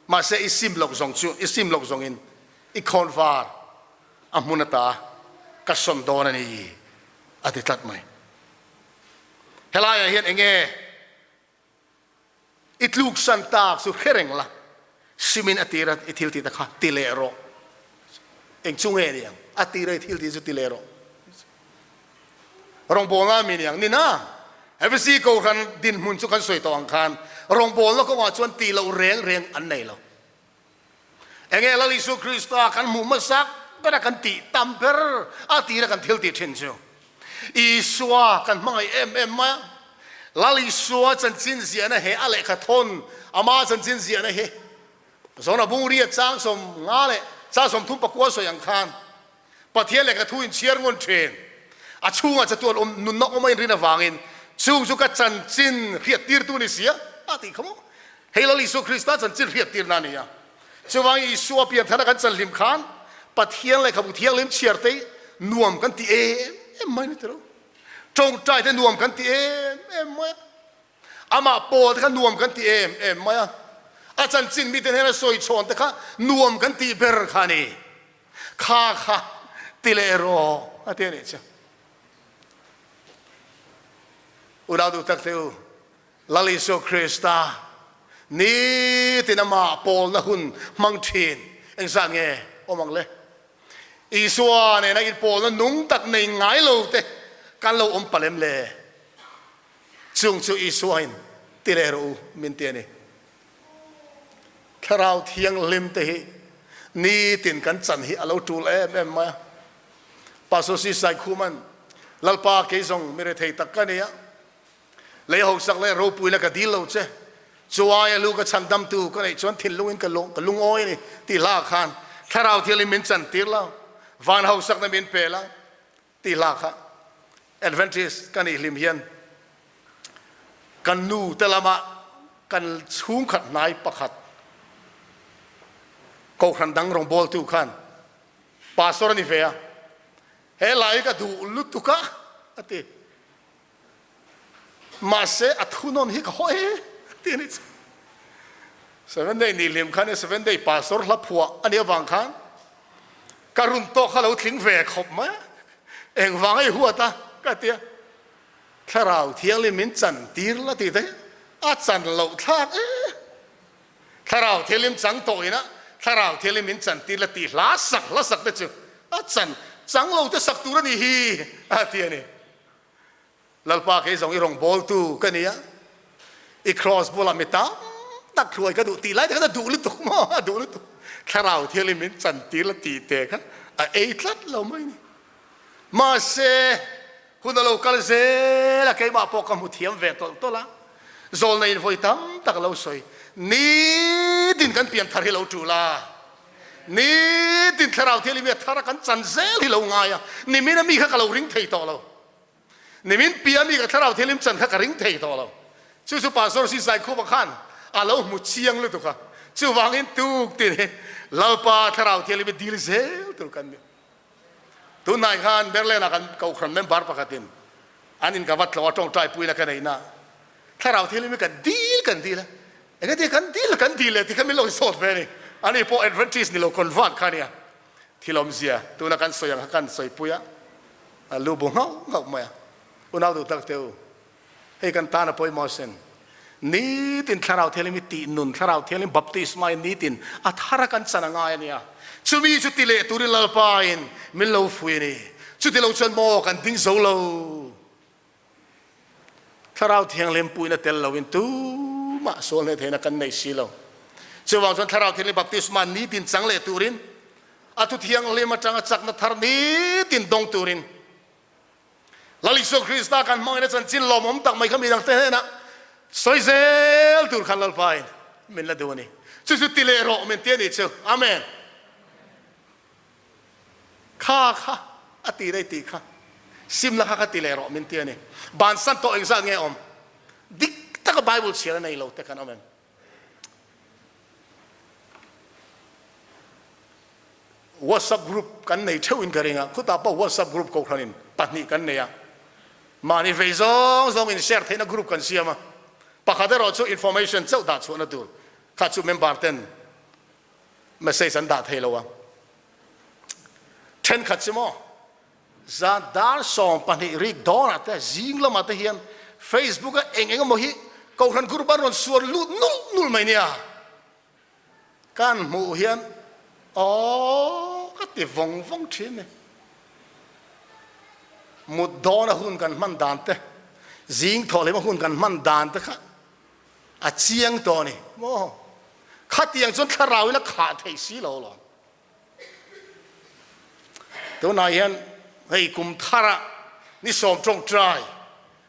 Mahse i sim loh zawng chu i sim loh zawngin i khawn var a hmun ata ka sawn dawn a ni a ti tlat mai. Helaiah hian enge i tluksan tak chu hre reng la, simin a tira i thil tih te kha ti leh rawh. Eng chu nge ni ang? A tira i thil tih chu ti leh rawh. Rawngbawlna mi niang ni na. FSC Kohhran dinhmun chu kan sawi tawh ang khan rawngbawlna kawngah chuan tih loh reng reng an nei lo. Enge Lal Isu Krista kan hmuh hmasak bera kan tih tam ber a tira kan thil tih thin chu Isua kan hmangaih em em mai a. Lal Isua chanchin ziahna he a lehkha thawn ama chanchin ziahna hi Zona Bungria chang 50 leh chang 34 sawi ang khan Pathian leh ka thu in chhiar ngun thin. A chhungah chatuan awm nunna awm a inrin avangin chung chu ka chanchin hriattirtu ni sia a tih kha maw? Hei Lal Isua Krista chanchin hriattirna a ni a. Chuvangin Isua pianthana kan chanhlim khan Pathian lehkhabu thianghlim chhiar te nuam kan ti em em mai ni tiro. Tawngtai te nuam kan ti em em mai a. Amah pawl te kha nuam kan ti em em mai a. A chanchin mite hnena sawi chhawn te kha nuam kan tih ber kha a ni. Kha kha ti leh rawh a ti a nih chu. Unau duh tak te u, Lal Isua Krista nitin amah pawlna hun hmang thin engzat nge awm ang le? Isua nena inpawlna nung tak nei ngai lo te kan lo awm palh em le? Chung chu Isuain ti leh rawh u min ti a ni. Thlarau Thianghlim te hi nitin kan chan hi a lo tul em em mai a. Pastor Si Saikhuman, Lalpa kei zawng mi rethei tak ka ni a, lei hausak leh ropuina ka dil lo che, chu aia lu ka chhandamtu ka neih chuan thinlungin ka lungawi a ni tih hla khan Thlarau Thianghlim min chan tir lo, van hausakna min pe la tih hla kha Adventist ka nih hlim hian Kan nu te lamah kan chhungkhat hnai pakhat Kohhran dang rawngbawltu khan Pastor a ni ve a, he lai hi ka duh lutuk a a ti. Mahse a thunawn hi ka haw e a ti a ni chu. Seven day ni hlim khan Seven day Pastor hla phuah a nih avang khan ka run tawk kha lo tling ve khawp mai a, engvang a i huat a ka ti a. Thlarau Thianghlim min chan tir la tih te a chan loh thlak e. Thlarau Thianghlim chang tawh ina Thlarau Thianghlim min chan tir la tih hla sak hla sak te chu a chan chang lo te sak tur a nih hi a ti a ni. Lalpa kei zawng i rawngbawltu ka ni a, i cross bulah mi tam tak hruai ka duh tih lai te khan a duh lutuk maw a duh lutuk. Thlarau Thianghlim min chan tir la tih te kha a ei tlat lo mai a ni. Mahse, hun a lo kal zel a, keimah pawh ka hmu thiam ve tawlh tawlh a, zawlna in vawi tam tak a lo sawi. Nitin kan pian thar hi lo tul a, nitin Thlarau Thianghlim hi a thar a, kan chan zel hi lo ngai a, nimin a mi kha ka lo ring thei tawh lo. Nimin piah a mi ka Thlarau Thianghlim chan kha ka ring thei tawh lo. Chu chu Pastor Si Zaikhupa khan a lo hmu chiang lutuk a, chuvangin tuk tin hi Lalpa Thlarau Thianghlim hi dil zel tur kan ni. Tunhnai khan Berlin-ah kan Kohhran member pakhatin an in ka va tlawh a, tawngtai puina ka neihna. Thlarau Thianghlim hi kan dil kan dil a, engati kan dil kan dil leh tih kha min lo zawt ve a ni. Ani pawh Adventist ni lo convert kha a nia. Thil awmzia tuna kan sawi ang kha kan sawipui a, a lu bu nghauh nghauh mai a. Unau duh tak teh u, hei kan tan a pawimawh asin. Nitin Thlarau Thianghlim hi tih nun, Thlarau Thianghlim baptisma in nitin a thar a kan chan a ngai a nia. Chumi chu ti leh turin Lalpa in min lo fui a ni. Chuti lo chuan maw kan ding zo lo. Thlarau Thianghlim puihna tel loin tumah sual hneh theihna kan nei si lo. Chuvang chuan Thlarau Thianghlim baptisma nitin chang leh turin, a thu thianghlim atanga chakna thar nitin dawng turin, Lal Isua Krista kan hmangin a chanchin lawmawm tak mai kha midang te hnenah sawi zel tur khan Lalpain min la duh a ni. Chu chu ti leh rawh min ti a nih chu. Amen. Kha kha a ti daih tih kha simna kha ka ti leh rawh min ti a ni. Bansan tawh engzat nge awm? Dik taka Bible chhiar a nei lo te kan awm em? WhatsApp group kan nei theuh in ka ring a, khutah pawh WhatsApp group kohhranin pahnih kan nei a, mahni vei zawng zawng in share theihna group kan siam a, pakhat erawh chu information chauh dah chhuahna tur kha chu member ten message an dah thei lo a, thenkhat chu maw zan dar 12 rik dawnah te zing lamah te hian Facebook a eng eng emaw hi kohhran group an rawn suar lut nul nul mai nia kan hmuh hian aww ka ti vawng vawng thin ni mut dawna hun kan hman dan te zing thawh leh hun kan hman dan te kha A chiang tawh a ni maw? Khatiang chuan thlarau in a khah theih si lo alawm. Tunah hian hei kum thara ni sawm tawngtai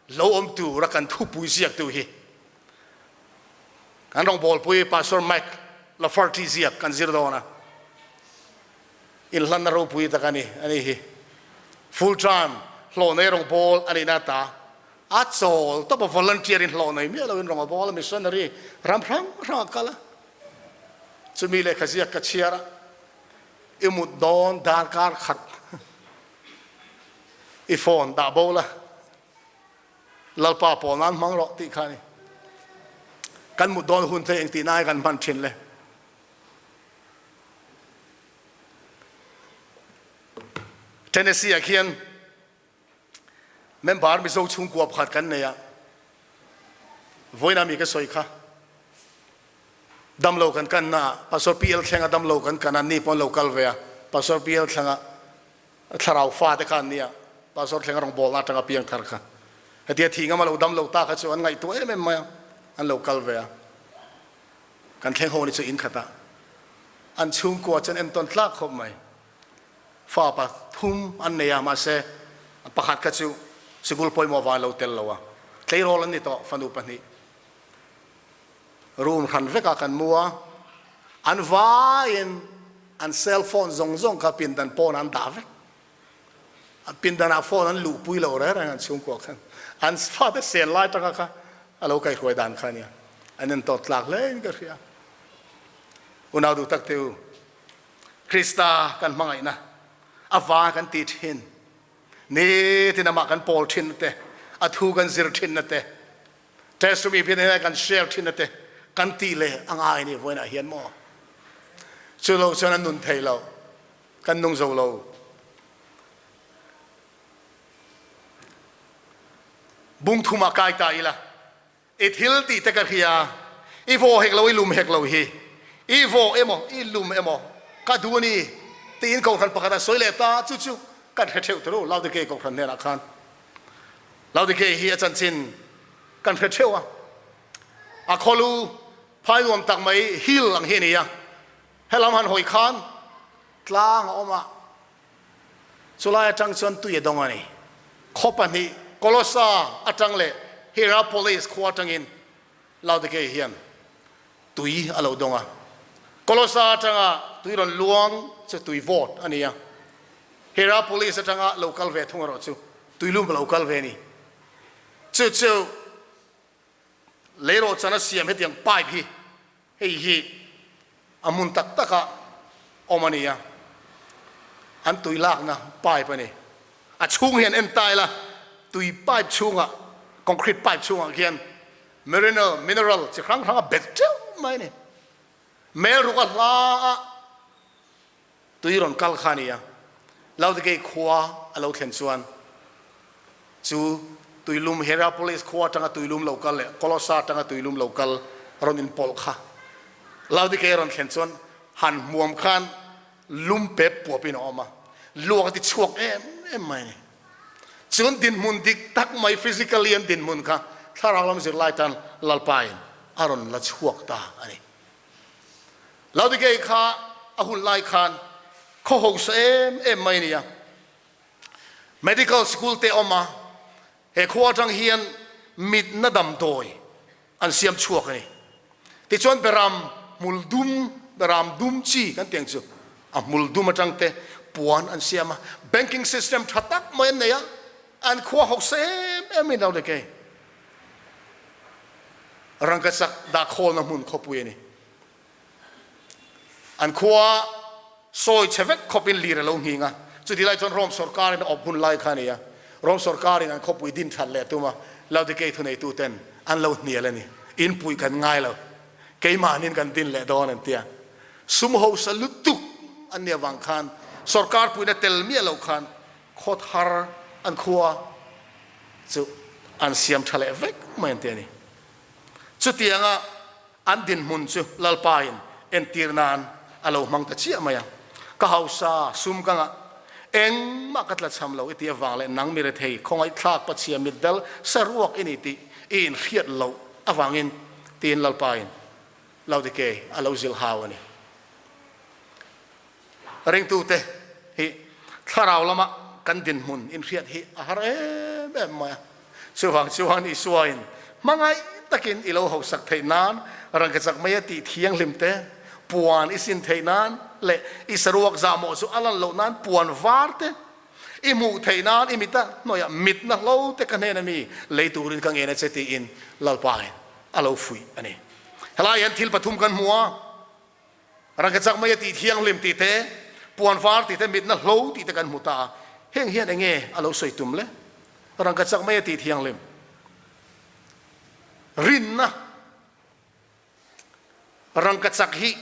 lo awm tura kan thupui ziaktu hi kan rawngbawlpui Pastor Mike Lafferty ziak kan zir dawn a. Inhlanna ropui tak a ni a ni hi. Full time hlawh nei rawngbâwl a nihna ata a chawl tawp a, volunteer in hlawh nei miah loin rawng a bâwl a, missionary ram hrang hrang a kal a. Chumi lehkha ziak ka chhiar a, i mut dawn darkar khat i phone dah bo la, Lalpa pawl nan hmang rawh tih kha a ni. Kan mut dawn hun te engtih nai kan hman thin le. Tennessee ah khian member Mizo chhungkua pakhat kan nei a, vawiin ami ka sawi kha damlo kan kanna ah Pastor PL Thlenga damlo kan kan a, ni pawh an lo kal ve a, Pastor PL Thlenga thlarau fa te kha an nia, Pastor Thlenga rawngbawlna atanga piang thar kha hetia thih ngam a lo damlo ta kha chu an ngaihtuah em em mai a, an lo kal ve a. Kan thleng ho ni chu in khat ah an chhungkua chuan entawn tlak khawp mai. Fa pathum an nei a, mahse pakhat kha chu sikul pawimawh vang lo tel lo a, tleirawl an ni tawh fanu pahnih. Room hran vek ah kan mu a, an vaiin an cell phone zawng zawng kha pindan pawn ah an dah vek. Pindan ah phone an luhpui lo reng reng an chhungkua khan an fate sel lai tanga kha a lo kaihruai dan kha ania an entawt tlak hle in ka hria. Unau duh tak te u, Krista kan hmangaihna a va kan ti thin, nitin amah kan pawl thin na te, a thu kan zir thin na te, testimony bian hian kan share thin na te kan tih leh a ngai ni vawiinah hian maw? Chu lo chuan a nun thei lo. Kan nung zo lo. Bung thum ah kai ta ila. I thil tih te ka hria. I vaw hek lo, i lum hek lo hi. I vaw emaw, i lum emaw ka duh a ni tiin kohhran pakhat ah sawi leh ta. Chu chu kan hre theuh turu Laodikei kohhran hnenah khan. Laodikei hi a chanchin kan hre theuh a. A khawlu phai nuam tak mai hill ang hi a ni a. Helam han hawi khan tlang a awm a, chulai atang chuan tui a dawng a ni. Khaw pahnih, Kolossa atang leh Hierapolis khua atangin Laodikei hian tui a lo dawng a. Kolossa atanga tui rawn luang chu tui vawt a ni a, Hierapolis atanga lo kal ve thung erawh chu tuilum a lo kal ve a ni. Chu chu leirawh chan a siam hetiang pipe hi Hei hi a hmun tak taka awm a ni a, an tui lakna pipe a ni. A chhung hian en ta ila, tui pipe chhungah, concrete pipe chhungah khian Mineral, mineral, chi hrang hrang a bet teuh mai a ni. Mel ruk a hla a tui rawn kal kha a ni a. Laodikei khua a lo thlen chuan chu tuilum Hierapolis khua atanga tuilum lo kal leh Kolossa atanga tuilum lo kal rawn inpawlh kha Laodikei a rawn thlen chuan han hmuam khan lum pep puapin a awm a, luak a ti chhuak em em mai a ni. Chuan dinhmun dik tak mai physically an dinhmun kha thlarau lam zirlai tan Lalpain a rawn la chhuak ta a ni. Laodikei kha a hun lai khan khaw hausa em em mai a ni a, medical school te a awm a, he khua atang hian mitna damdawi an siam chhuak a ni. Tichuan beram hmul dum, beram dum chi kan tih ang chu, a hmul dum atang te puan an siam a, banking system tha tak mai an nei a, an khua hausa em em in lo ni kei. Rangkachak dahkhawlna hmun khawpui a ni. An khua sawi chhe vek khawpin lir a lo nghing a, chuti lai chuan Rome sawrkarin a awp hun lai kha a ni a, Rome sawrkarin an khawpui din that leh tum a, Laodikei thuneituten an lo hnial a ni. Inpuih kan ngai lo, keimahnin kan din leh dawn an ti a. Sum hausa lutuk an nih avang khan sawrkar puihna tel miah loh khan khaw thar an khua chu an siam tha leh vek mai an ti a ni. Chutianga An dinhmun chu Lalpain entir nan a lo hmang ta chiah mai a, Ka hausa sum ka ngah, engmah ka tlachham lo i tih avang leh nang mi rethei khawngaihthlak Pathian mitdel saruak i ni tih i inhriat loh avangin tiin Lalpain Laodikei a lo zilh hau a ni. Ringtute hi thlarau lama kan dinhmun inhriat hi a har em em mai a. Chuvang chuan Isuain hmangaih takin i lo hausak theih nan rangkachak mai a tih thianghlim te, puan i sin theih nan leh i saruak zahmawh chu a lan loh nan puan var te i hmuh theih nan i mita hnuaiah mitna hlo te ka hnena mi lei turin ka ngen a che tiin Lalpain a lo fuih a ni. Helai hian thil pathum kan hmu a. Rangkachak mai a tih thianghlim tih te, puan var tih te, mitna hlo tih te kan hmu ta a. Heng hian eng nge a lo sawi tum le? Rangkachak mai a tih thianghlim. Rinna rangkachak hi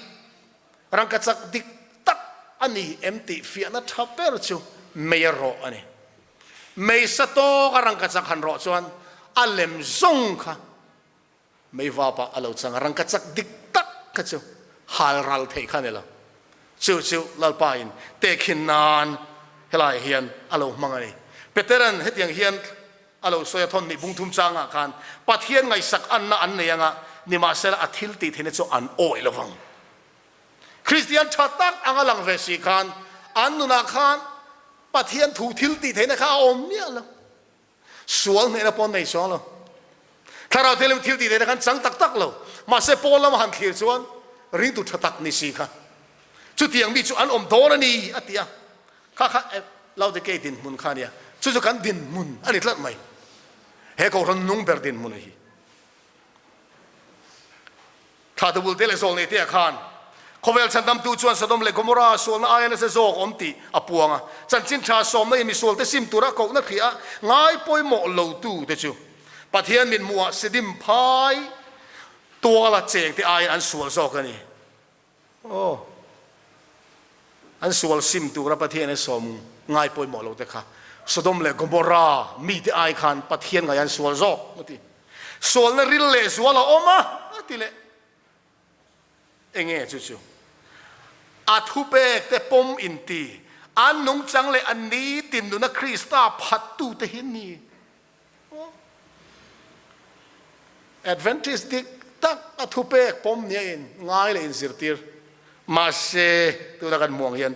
rangkachak dik tak a ni em tih fiahna tha ber chu mei a rawh a ni. Mei sa tawk a rangkachak han rawh chuan a lem zawng kha Mei vapa a lo chang a, rangkachak dik tak kha chu hal ral theih kha a ni lo. Chu chu Lalpa in tehkhin nan helaiah hian a lo hmang a ni. Peteran hetiang hian a lo sawi a, thawn nih bungthum changah khan Pathian ngaihsak anna an nei anga, nimahsela a thil tih theihna chu an awih lo vang. Kristian tha tak anga lang ve si khan an nunah khan Pathian thu thil tih theihna kha a awm miah lo. Sual hnehna pawh an nei chuang lo. Thlarau thianghlim thil tih theihna khan chang tak tak lo. Mahse Paul lama han thlir chuan ringtu tha tak ni si kha. Chutiang mi chu an awm dawn a ni a ti a. Kha kha Laodikei dinhmun kha a nia. Chu chu kan dinhmun a ni tlat mai. He Kohhran nung ber dinhmun hi. Thla dubul te leh zawl nei te ah khan khawvel chhandamtu chuan Sodom leh Gomorrah sualna aia nasa zawk awm tih a puang a. Chanchin tha sawmna in misual te sim tura kohna thliah a ngai pawimawh lo tu te chu Pathian mithmuhah Sidim phai tuala cheng te aiin an sual zawk a ni. Aw, an sual sim tura Pathian a sawm ngai pawimawh lo te kha Sodom leh Gomorrah mite ai khan Pathian ngai an sual zawk a ti. Sualna ril leh zual a awm a, a ti leh. Enge chu chu? A thupek te pawm inti, an nungchang leh an nitin nuna Krista phattute hi ni. Adventist dik tak a thupek pawm nia in ngai leh inzirtir. Mahse, tuna kan hmuh ang hian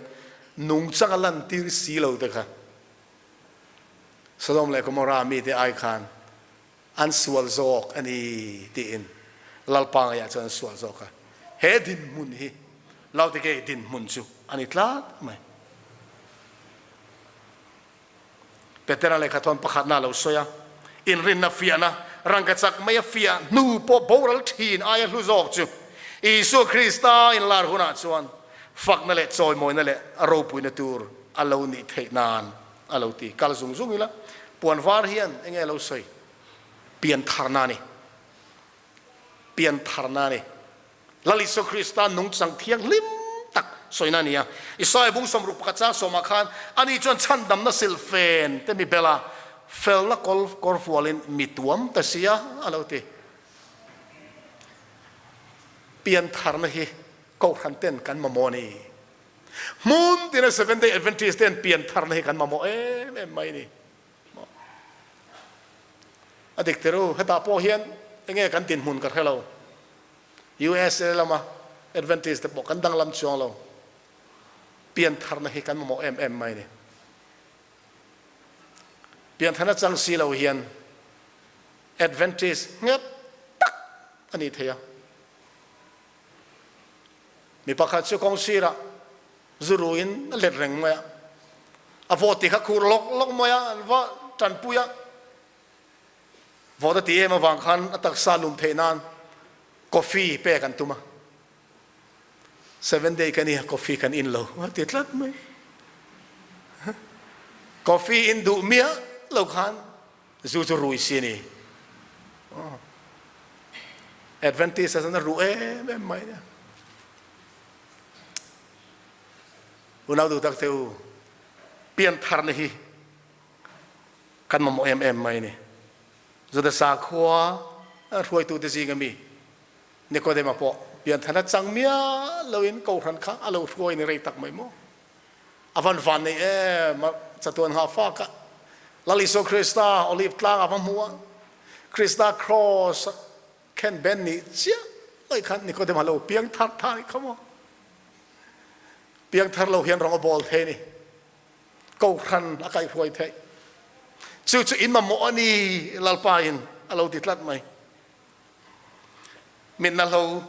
nungchang a lantir si lo te kha Sodom leh Gomorrah mite ai khan an sual zawk a ni tiin Lalpa ngeiah chuan an sual zawk a. He dinhmun hi Laodikei dinhmun chu a ni tlat mai. Petera lehkhathawn pakhatna a lo sawi a, Inrinna fiahna, rangkachak mai a fiah hnu pawh boral thin aia hlu zawk chu Isua Krista inlar hunah chuan fakna leh chawimawina leh a ropuina tur a lo nih theih nan a lo ti. Kal zung zung ila, puan var hian enge a lo sawi? Piantharna a ni. Piantharna a ni. Lal Isua Krista nungchang thianghlim tak sawina a ni a. Isaia bung 61 chang sawmah khan ani chuan chhandamna silhfen te mi bel a, felna kawl kawr fualin mi tuam ta sia a lo ti. Piantharna hi Kohhran ten kan mamawh a ni. Hmun tina Seventh Day Adventist ten piantharna hi kan mamawh em em mai a ni. A dik tir u, hetah pawh hian enge kan dinhmun ka hre lo. USA lama Adventist te pawh kan danglam chuang lo. Piantharna hi kan mamawh em em mai a ni. Piantharna chang si lo hian Adventist nghet tak a ni thei a. Mi pakhat chu kawng sirah zu ruin a let reng mai a, a vawt tih kha khur lawk lawk mai a, an va tanpui a, vawt a ti em avang khan a taksa lum theih nan coffee pek an tum a, seven day ka nia coffee kan in lo a ti tlat mai, coffee in duh miah lo khan Zu chu rui si a ni. Adventist a zan a ruh em em mai nia. Unau duh tak te u, pian thar na hi kan mamawh em em mai ni. Juda sakhua hruaitu te zing ami Nikodema pawh pian thar na chang miah loin kohhran kha a lo hruai ni rei tak mai maw. A van van nei em a, chatuan nghah fak a, Lal Isua Krista Olive tlang a va hmu a, Krista Kraws a khen ben nih chiah mai khan Nikodema lo piang thar tha nih kha maw? Piang thar lo hian rawng a bawl thei ni, Kohhran a kaihhruai theih. Chu chu in mamawh a ni, Lalpa in a lo ti tlat mai. Mitna hlo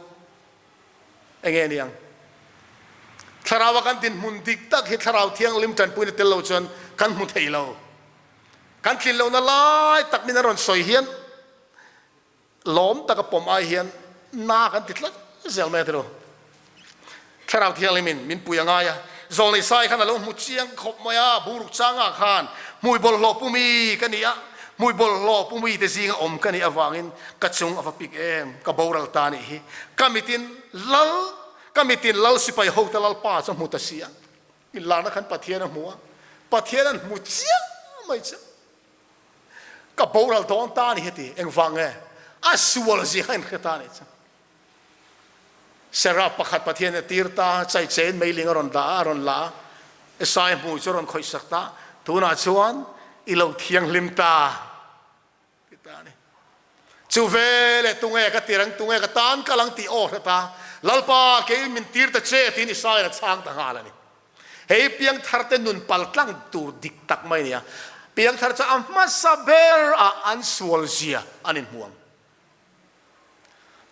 Enge ni ang? Thlarau a kan dinhmun dik tak hi Thlarau Thianghlim tanpuina tel lo chuan kan hmu thei lo. Kan tlin lohna lai tak min a rawn sawi hian lawm taka pawm ai hian na kan ti tlat zel mai a tilo. Thlarau Thianghlim in min pui a ngai a, Zawlnei Sai khan a lo hmu chiang khawp mai a, buruk changah khan hmui bawlhhlawh pumi ka ni a, hmui bawlhhlawh pumi te zinga awm ka nih avangin ka chung a va pik em, ka boral ta nih hi, ka mitin lal, ka mitin lal sipai hote lalpa chu a hmu ta si a, inlarna khan Pathian a hmu a, Pathian an hmu chiang mai chu ka boral dawn ta a ni heti, engvang nge a sual zia kha inhre ta a nih chu. Seraf pakhat Pathian a tir ta, chai chein meiling a rawn dah a, a rawn la a, Esai hmui chu a rawn khawih sak ta, tunah chuan i lo thianghlim ta ti ta a ni. Chu veleh tunge ka tir ang, tunge ka tan kal ang tih aw hre ta, Lalpa kei min tir ta che tiin Isaiah a chhang ta nghal a ni. Hei piangthar te nun paltlang tur dik tak mai a ni a, piangthar chu a hmasa ber ah an sual zia an inhmu ang.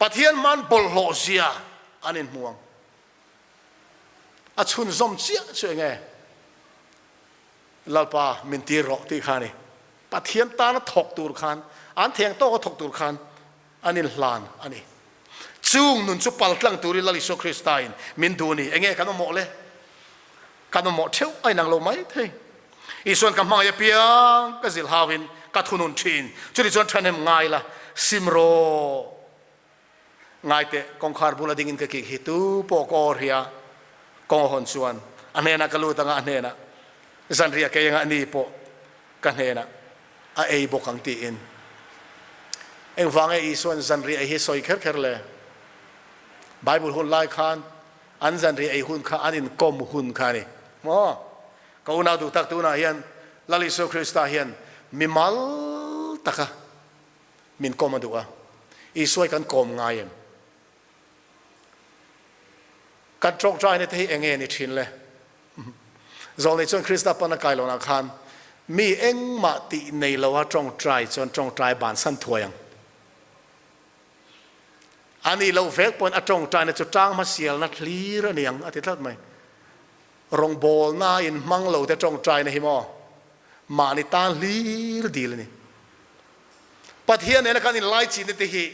Pathian hman bawlhhlawh zia an inhmu ang. A chhunzawm chiah chu enge? Lalpa min tir rawh tih kha a ni. Pathian tana thawk tur khan, an theng tawka thawk tur khan an inhlan a ni. Chung nun chu paltlang turin Lal Isua Krista in min duh a ni. Enge kan mamawh le? Kan mamawh theuh a inang lo mai thei. Isuan ka hmangaih apiang ka zilh hauin ka thunun thin. Chutih chuan thahnem ngai la, sim rawh. Ngai teh, kawngkhar bula dingin ka kik hi tu pawh ka aw hria. Kawng a hawn chuan a hnenah ka lut anga a hnenah zanriah kei anga ni pawh ka hnenah a ei bawk ang tiin. Engvang nge Isuan zanriah ei hi sawi kher kher le? Bible hun lai khan An zanriah ei hun kha an inkawm hun kha a ni maw? Ka unau duh tak tunah hian Lal Isua Krista hian mimal taka min kawm a duh a, Isua hi kan kawm ngai em? Kan tawngtaina te hi eng nge ni thin le? Zawlnei chuan Krista pana kai lohnah khan mi engmah tih nei loa tawngtai chuan tawngtai bansan thuai ang. A nih loh vek pawhin a tawngtaina chu tang hmasialna hlir a ni ang a ti tlat mai. Rawngbawlna in hmang lo te tawngtaina hi maw mahni tan hlir dil a ni. Pathian nena kan inlaichinna te hi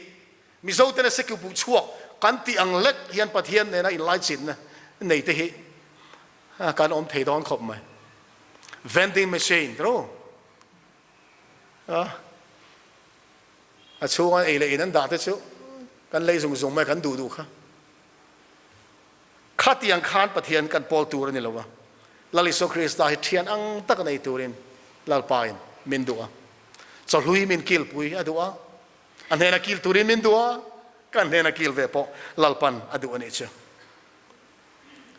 Mizo tena sekiu buh chhuak kan tih ang lek hian Pathian nena inlaichinna nei te hi kan awm thei dawn khawp mai. Vending machine ro a. A chhunga ei leh in an dah te chu Kan lei zung zung mai kan duh duh kha. Khatiang khan Pathian kan pawl tur a ni lo a, Lal Isua Krista hi thian ang tak nei turin Lalpain min duh a. Chawhlui min kilpui a duh a, a hnena kil turin min duh a, kan hnena kil ve pawh Lalpan a duh a nih chu.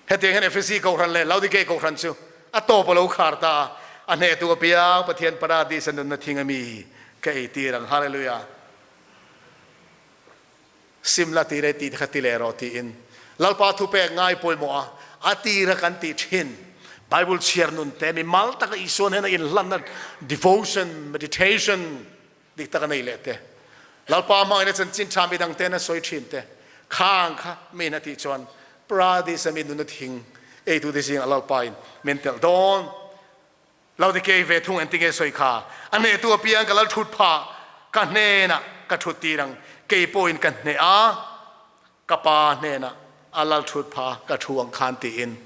Hetiang hian Efesi Kohhran leh Laodikei Kohhran chu a tawp a lo khar ta a, a hnehtu apiang Pathian Paradis-a nunna thing a mi ka ei tir ang. Hallelujah! Simla tir e tih te kha ti leh rawh tiin Lalpa thupek ngai pawimawh a, a tira kan tih thin Bible chhiar nun te mi mal taka Isuan hian a inhlanna devotion, meditation dik tak a nei leh te, Lalpa hmangin a chanchin tha midang ten a sawi thin te khang kha min a tih chuan Paradis a mi nuna thing eitute zingah Lalpa in min telh dawn. Lo ti kei ve thung engtinge sawi kha? A hnehtu apiang ka lal thut phah, ka hnenah ka thut tir ang, kei pawhin ka hneh a, ka Pa hnenah a lal thut phah ka thu ang khan tiin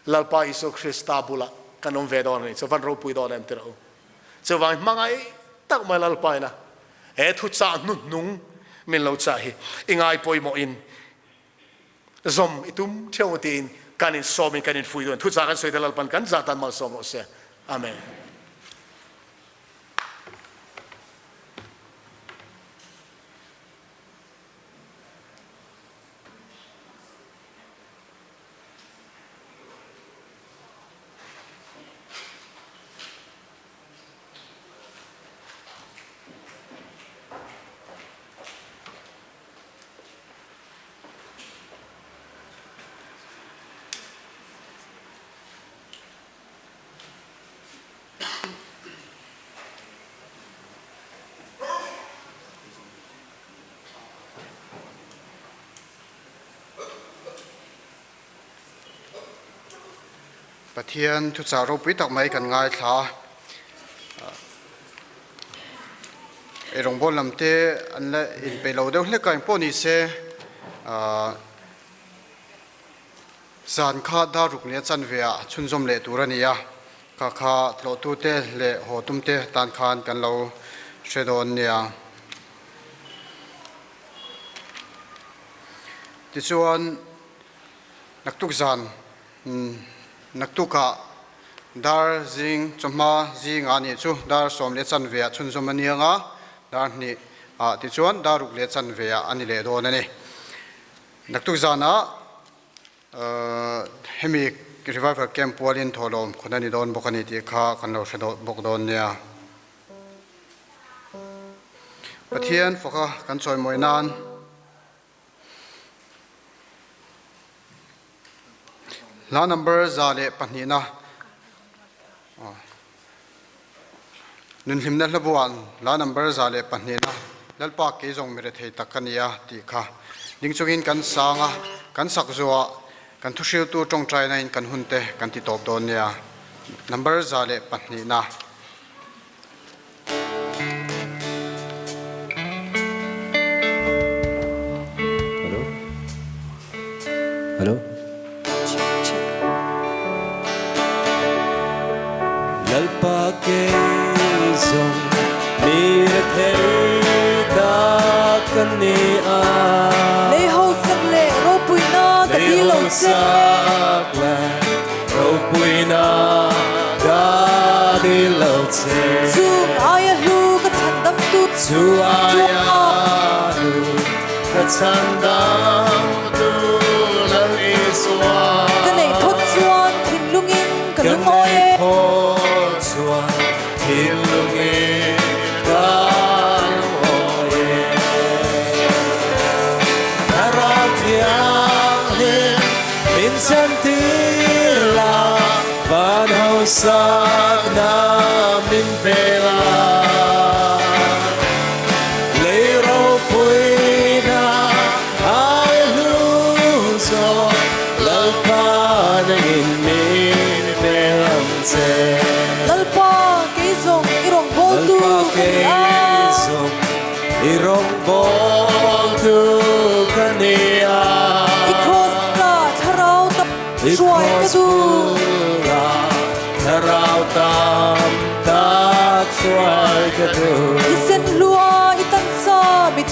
Lalpa Isua Krista bulah kan awm ve dawn a ni. Chuvan ropui dawn em tirh u. Chuvang hmangaih tak mai Lalpa ina he thuchah hnuhnung min lo chah hi i ngai pawimawhin Zawm i tum theuh u tiin kan in sawm in kan in fui dawn. Thuchah kan sawi te Lalpan kan zah tan malsawm rawh se. Amen. Pathian thuchah ropui tak mai kan ngaithla a. Eirawngbawl lam te an la inpeih lo deuh hlek a, engpawh ni se zan kha dar ruk leh a chanve ah chhunzawm leh tur a ni a, kha kha tlawhtu te leh haw tum te tan khan kan lo hre dawn nia. Tichuan naktuk zan Naktukah dar zing chawhma zingah nih chu dar sawm leh chanve ah chhunzawm a niang a, dar hnih ah tichuan dar ruk leh chanve ah a ni leh dawn a ni. Naktuk zanah hemi Revival Camp pualin thawhlawm khawn a ni dawn bawk a ni tih kha kan lo hre bawk dawn nia. Pathian faka kan chawimawi nan. Hla number 102na Nunhlimna hlabuan hla number 102na Lalpa kei zawng mi rethei tak ka nia tih kha ding chungin kan sang a, kan sak zuah kan thuhriltu tawngtaina in kan hunte kan ti tawp dawn nia. Number 102na. Hello Hello Lalpa kei zawng mi rethei tak ka ni a. Lei hausak leh ropuina ka dil lo che. Lei hausak leh Ropuina ka dil lo che. Chung aia hlu ka chhandamtu. Chu aia hlu ka chhandamtu Lal Isua. Ka neih phawt chuan thinlungin ka lungawi e. Ka neih phawt chuan thinlungin ka lungawi e. Thlarau Thianghlim. Min chantir la, van hausakna min pe la. Lei ropuina ai hlu zawk, Lalpa nangin min pe ang che. Lalpa kei zawng i rawngbawltu ka ni a. Lalpa kei zawng I rawngbawltu ka ni a. I cross bulah thlarau tam hruai ka duh. I cross bulah thlarau tam tak hruai ka duh. Thisen hlua i tansa mi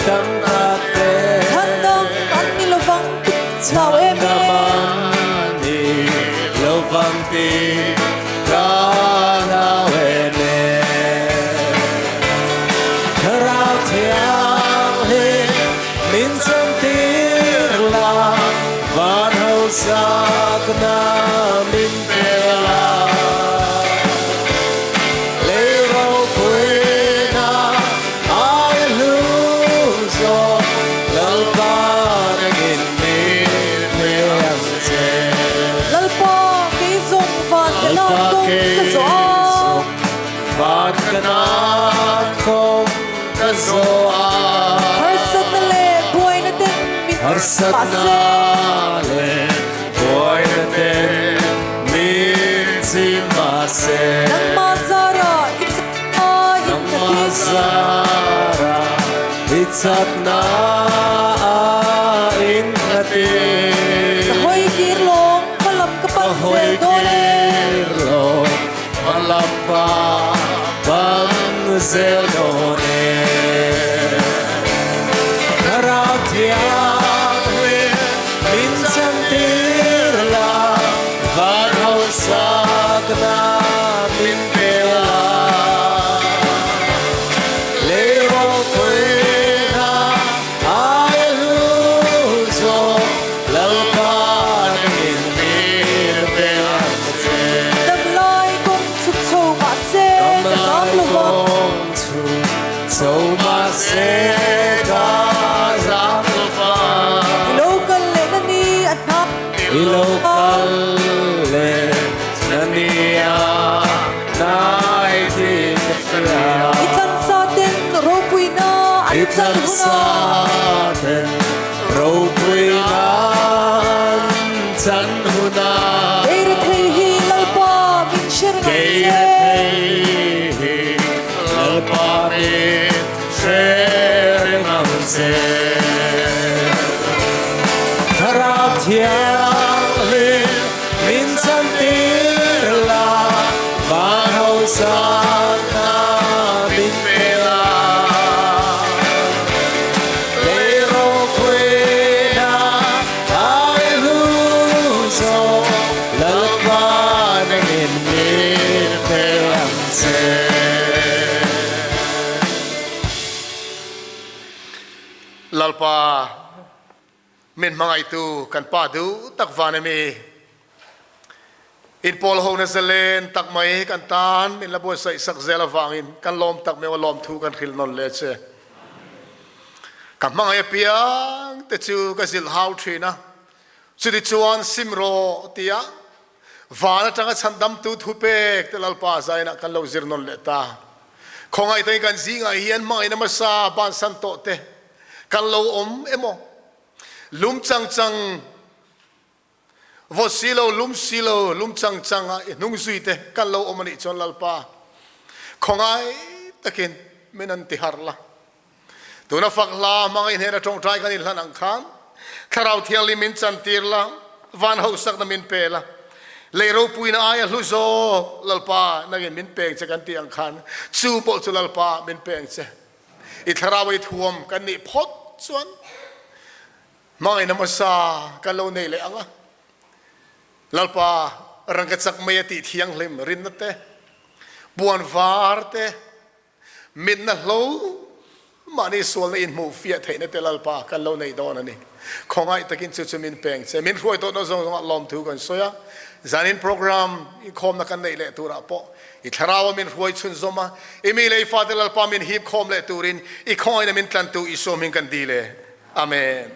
tam tak te. Chhandam an ni lovang tih chau em e. Min chantir la van hausakna min pe la lei ropuina ai hlu zawk Lalpa nangin min pe ang che. Lalpa kei zawng van ka nan kawng ka zawh a. Van ka nan kawng ka zawh a. Harsatna leh buaina ten min Harsatna leh buaina ten min chim mahse. Nangmah zarah i chakna in ka Nangmah zarah i chakna in ka tin. Ka hawi kir lawng hmalam ka pan zel dawn e. Ka hawi kir lawng hmalam ka pan zel dawn e. Thlarau Thianghlim min chantir la, van hausakna min pe la. Lei ropuina ai hlu zawk Lalpa nangin min pe ang che. Damlai kawng chhuk chho mahse ka zam lo va. Damlai kawng chhuk chho mahse ka zam lo va. I lo kal leh na ni a hna. I lo kal leh na ni a hnai tih ka hria. I tlansa ten ropuina an chan hun a. I tlansa ten ropuina an chan hun a. Kei rethei hi Lalpa min hre reng ang che. Kei rethei hi Lalpa min hre reng ang che. Thlarau Thianghlim min chantir la, van hausakna min pe la. Lei ropuina ai hlu zawk, Lalpa nangin min pe ang che. Lalpa min hmangaihtu kan Pa duh tak van emi? In pawl hona zalen tak mai kan tan min la buatsaih sak zel avangin kan lawm tak meuh a lawmthu kan hrilh nawn le che. Ka hmangaih apiang te chu ka zilh hau thin a, chutichuan sim rawh tia van atanga chhandamtu thupek te Lalpa zainah kan lo zir nawn leh ta. Khawngaih takin kan zingah hian hmangaihna hmasa bansan tawh te kan lo awm emaw? Lum chang chang vawt si lo, lum si lo, lum chang chang a i hnung zui te kan lo awm a nih chuan Lalpa khawngai takin min an ti harh la. Tuna fak hla hmanga i hnena tawngtai kan inhlan ang khan Thlarau Thianghlim min chantir la, van hausakna min pe la, lei ropuina aia hlu zawk Lalpa nangin min peng che kan tih ang khan chu pawh chu Lalpa min peng che. I thlarau ei thuam kan nih phawt chuan hmangaihna hmasa kan lo nei leh ang a. Lalpa rangkachak mei a tih thianghlim rinna te, puan var te, mitna hlo mahni sualna inhmuh fiah theihna te Lalpa kan lo nei dawn a ni. Khawngaih takin chu chu min peng che. Min hruai tawhna zawng zawngah lawmthu kan sawi a. Zanin program inkhawmna kan neih leh turah pawh I thlarau a min hruai chhunzawm a, i mi lei fate Lalpa min hip khawm leh turin i khawngaihna min tlantu Isua hming kan dil e. Amen.